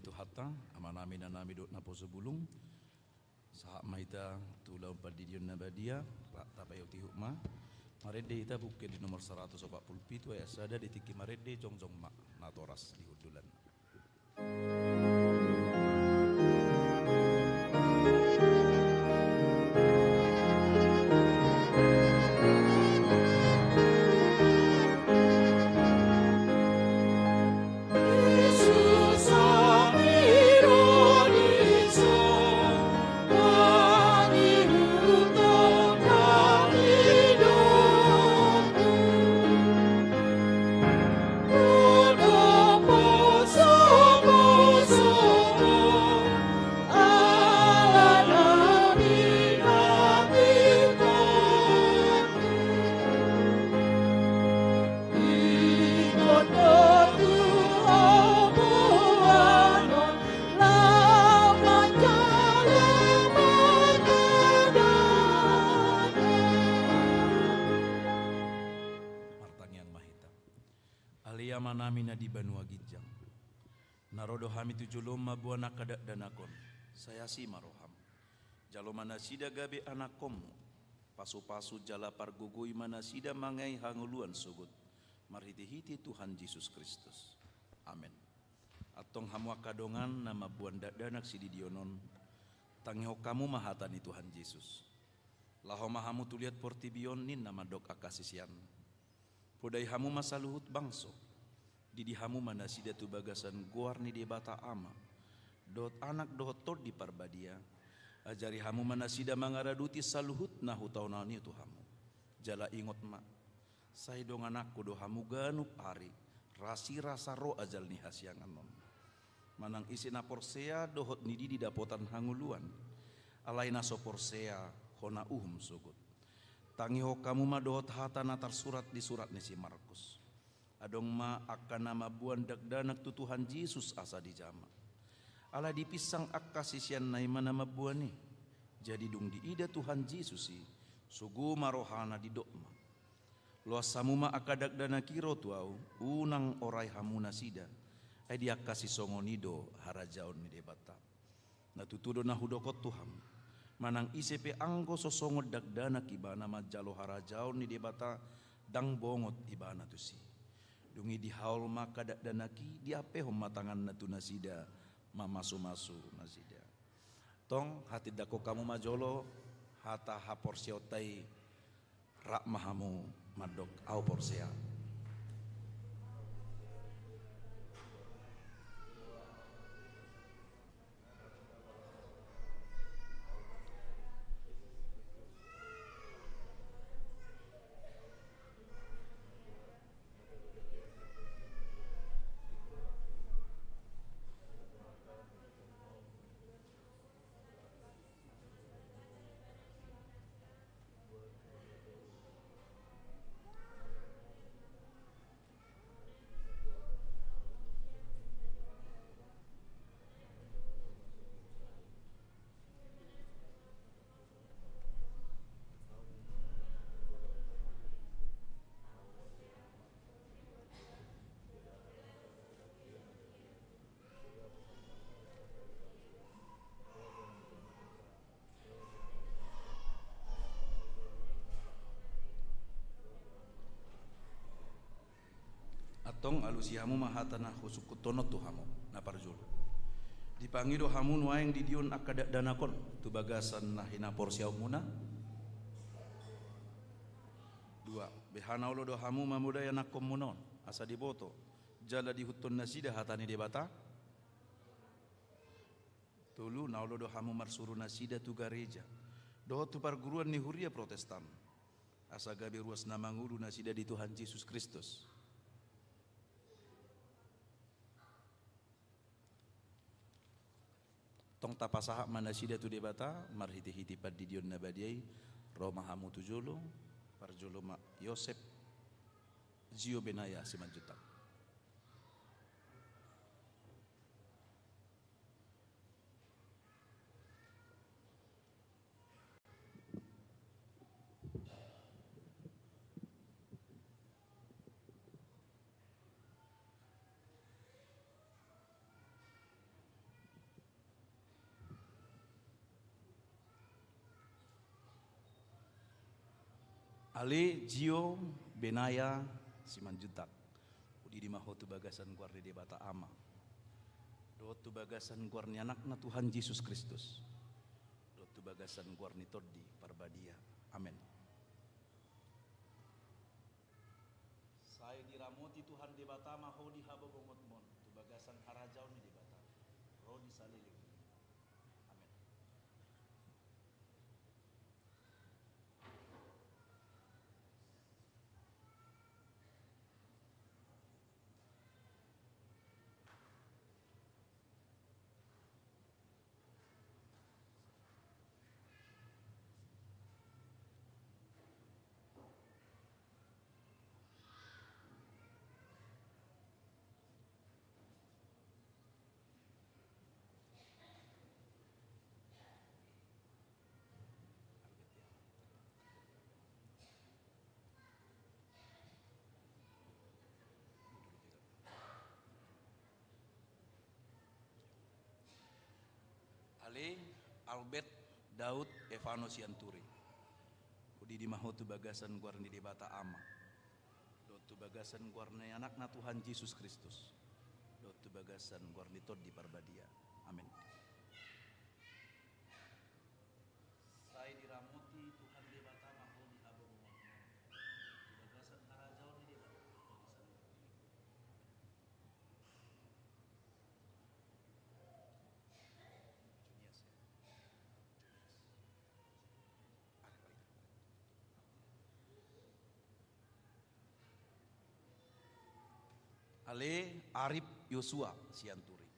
Tuhanta, Amanami, Inanami dohot Naposo Bulung. Sahat ma hita tu ulaon pandidion na badia, rap tapaihutihut ma. Marende hita buku di nomor saratus opat pulu pitu ayat sada, di tingki marende jongjong ma natoras di hundulan. Martangiang ma hita. Ale Amanami na di banua ginjang, na ro do hami tu jolom mamboan angka dakdanak on, sai asi ma roham. Jalo ma nasida gabe anakkonmu. Pasupasu jala pargogoi ma nasida mangae hangoluan sogot, marhitehite Tuhan Jesus Kristus. Amen. Antong hamu angka dongan na mamboan dakdanak sididion on, tangihon hamu ma hata ni Tuhan Jesus. Laho ma hamu tu liat portibi on, ninna mandok angka siseanna. Podai hamu ma saluhut bangso. Didi hamu ma nasida tu bagasan goar ni Debata Ama, dohot Anak dohot Tondi Parbadia. Ajari hamu ma nasida mangaraduti saluhut na hutaonahon i tu hamu. Jala ingot ma, sai dongananku do hamu ganup ari, rasirasa ro ajal ni hasiangan on. Manang ise na porsea dohot ni didi dapotan hangoluan. Alai na so porsea, hona uhum sogot. Tangihon hamu ma dohot hata na tarsurat di surat ni si Markus. Adong ma angka na mamboan dakdanak tu Tuhan Jesus asa dijama. Alai dipinsang angka siseanna i ma na mamboan i. Jadi dung diida Tuhan Jesus i, sogo ma rohana, didok ma: Loas hamu ma angka dakdanak i ro tu ahu, unang orai hamu nasida, ai di angka sisongon i do harajaon ni Debata. Na tutu do na hudok on tu hamu, manang ise pe anggo so songon dakdanak ibana manjalo harajaon ni Debata, ndang bongot ibana tusi. Dung i dihaol ma angka dakdanak i, diampehon ma tanganna tu nasida, mamasumasu nasida. Tong, hatindangkon hamu ma jolo hata haporseaonta i. Rap ma hamu mandok: Ahu porsea. Antong alusi hamu ma hata na husungkunhon on tu hamu. Na parjolo, dipangido hamu nuaeng didion angka dakdanak on tu bagasan na hinaporseaonmuna? Dua, beha na olo do hamu mamodai anakkonmuna on asa diboto jala diihuthon nasida hata ni Debata? Tolu, na olo do hamu marsuru nasida tu gareja dohot tu parguruan ni huria Protestan, asa gabe ruas na mangolu nasida di Tuhan Jesus Kristus? Tong tapasahat ma nasida tu Debata marhitehite pandidion na badia i. Ro ma hamu tu jolo. Parjolo ma Josep Zio Benaya Simanjuntak. Ale Jio Benaya Simanjuntak, hudidi ma ho tu bagasan goar ni Debata Ama, dohot tu bagasan goar ni Anakna Tuhan Jesus Kristus, dohot tu bagasan goar ni Tondi Parbadia. Amen. Sai diramoti Tuhan Debata ma ho di habobongonmon, tu bagasan harajaon ni Debata, ro di saleleng. Amen. Ale Albert Daud Evano Sianturi, hudidi ma ho tu bagasan goar ni Debata Ama, dohot tu bagasan goar ni Anakna Tuhan Jesus Kristus, dohot tu bagasan goar ni Tondi Parbadia. Amen. Sai diramoti Tuhan Debata ma ho di habobongonmon, tu bagasan harajaon ni Debata. Ale Arif Yosua Sianturi,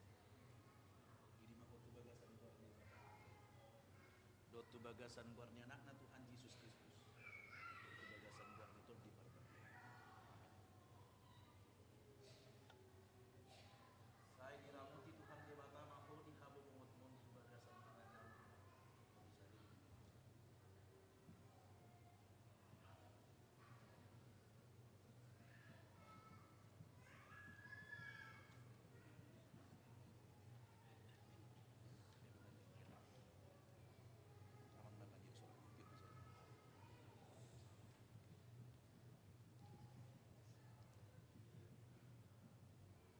dohot tu bagasan goar ni Anakna Tuhan Jesus Kristus, dohot tu bagasan goar ni Tondi Parbadia. Amen. Sai diramoti Tuhan Debata ma ho di habobongonmon, tu bagasan harajaon.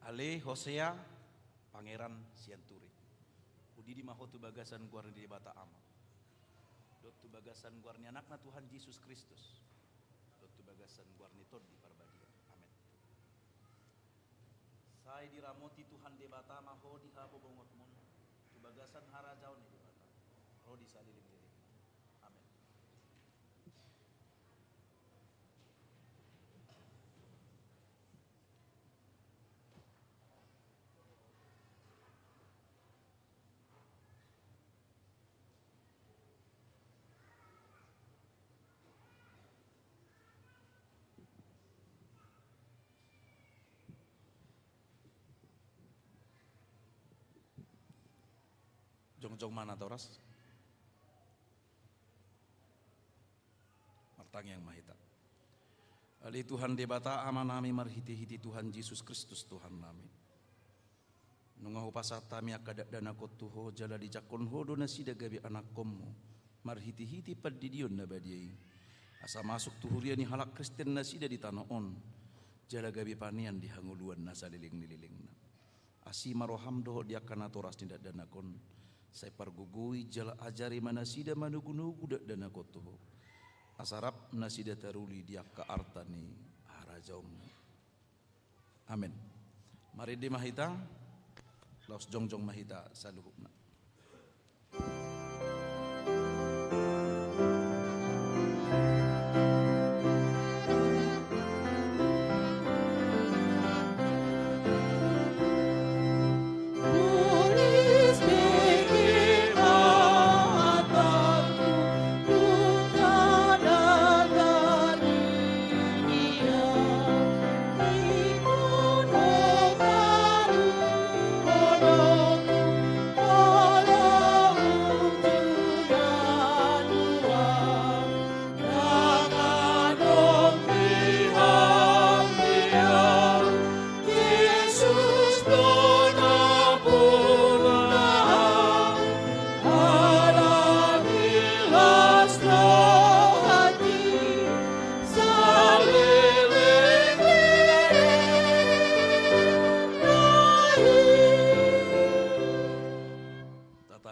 Ale Hosea Pangeran Sianturi, hudidi ma ho tu bagasan goar ni Debata Ama, dohot tu bagasan goar ni Anakna Tuhan Jesus Kristus, dohot tu bagasan goar ni Tondi Parbadia. Amen. Sai diramoti Tuhan Debata ma ho di habobongonmon, tu bagasan harajaon ni Debata, ro di saleleng-leleng. Amen. Jongjong ma natoras. Martangiang ma hita. Ale Tuhan Debata Amanami, marhite-hite Tuhan Jesus Kristus Tuhannami, nunga hupasahat hami angka dakdanak on tu Ho, jala dijangkon Ho do nasida gabe anakkonmu marhite-hite pandidion na badia i, asa masuk tu huria ni halak Kristen nasida di tano on, jala gabe panean di hangoluan na saleleng ni lelengna. Asi ma roham dohot di angka natoras ni dakdanak on, sai pargogoi jala ajari ma nasida manogu-nogu dakdanak on tu Ho, asa rap nasida taruli di angka arta ni harajaonmu. Amen. Marende ma hita, laos jongjong ma hita saluhutna.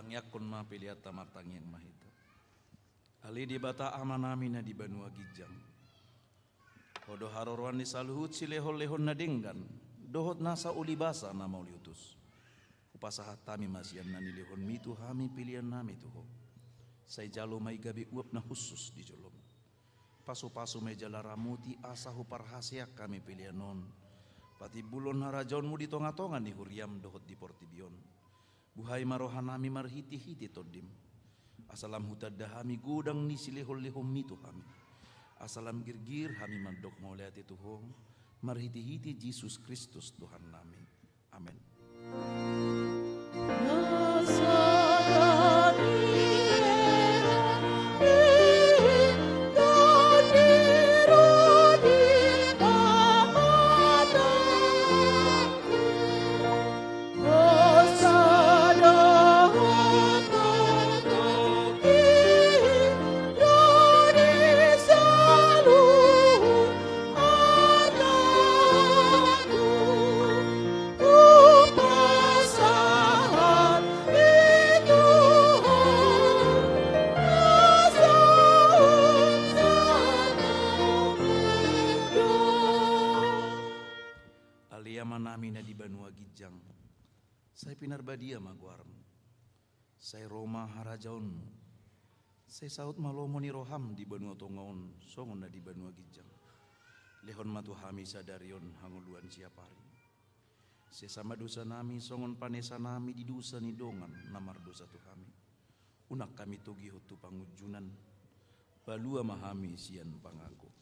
Tangiangkon ma peleanta, martangiang ma hita. Ale Debata Amanami na di banua ginjang, Ho do haroroan ni saluhut silehonlehon na denggan dohot nasa ulibasa na mauliutus. Hupasahat hami ma sian na nilehonMi tu hami peleannami tu Ho. Sai jalo ma i gabe uap na hushus di jolom. Pasupasu ma i jala ramoti asa huparhaseang hami pelean on patimbulhon harajaonMu di tongatonga ni huriaM dohot di portibi on. Buhai ma rohanami marhitehite TondiM, asa lam hutanda hami godang ni silehonlehonMi tu hami, asa lam girgir hami mandok mauliate tu Ho, marhitehite Jesus Kristus Tuhannami. Amen. Ale Amanami na di banua ginjang, sai pinarbadia ma goarMu. Sai ro ma harajaonMu. Sai saut ma lomo ni rohaM di banua tonga on songon na di banua ginjang. Lehon ma tu hami sadari on hangoluan siapari. Sesa ma dosanami songon panesanami di dosa ni dongan na mardosa tu hami. Unang hami togihon tu pangunjunan. Palua ma hami sian pangago.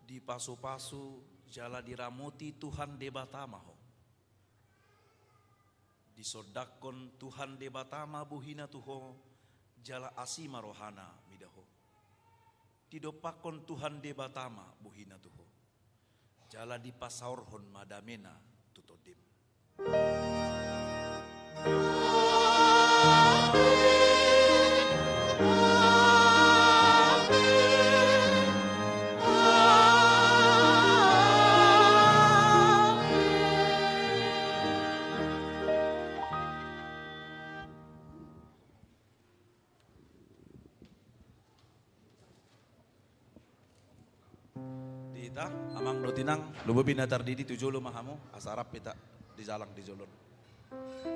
Dipasupasu jala diramoti Tuhan Debata ma ho. Disondangkon Tuhan Debata ma bohina tu ho, jala asi ma rohana mida ho. Didompakkon Tuhan Debata ma bohina tu ho, jala dipasaorhon ma damena tu tondim. Di hita, amang dohot inang, lumobi na tardidi tu jolo ma hamu, asa rap hita di jalang di jolo on.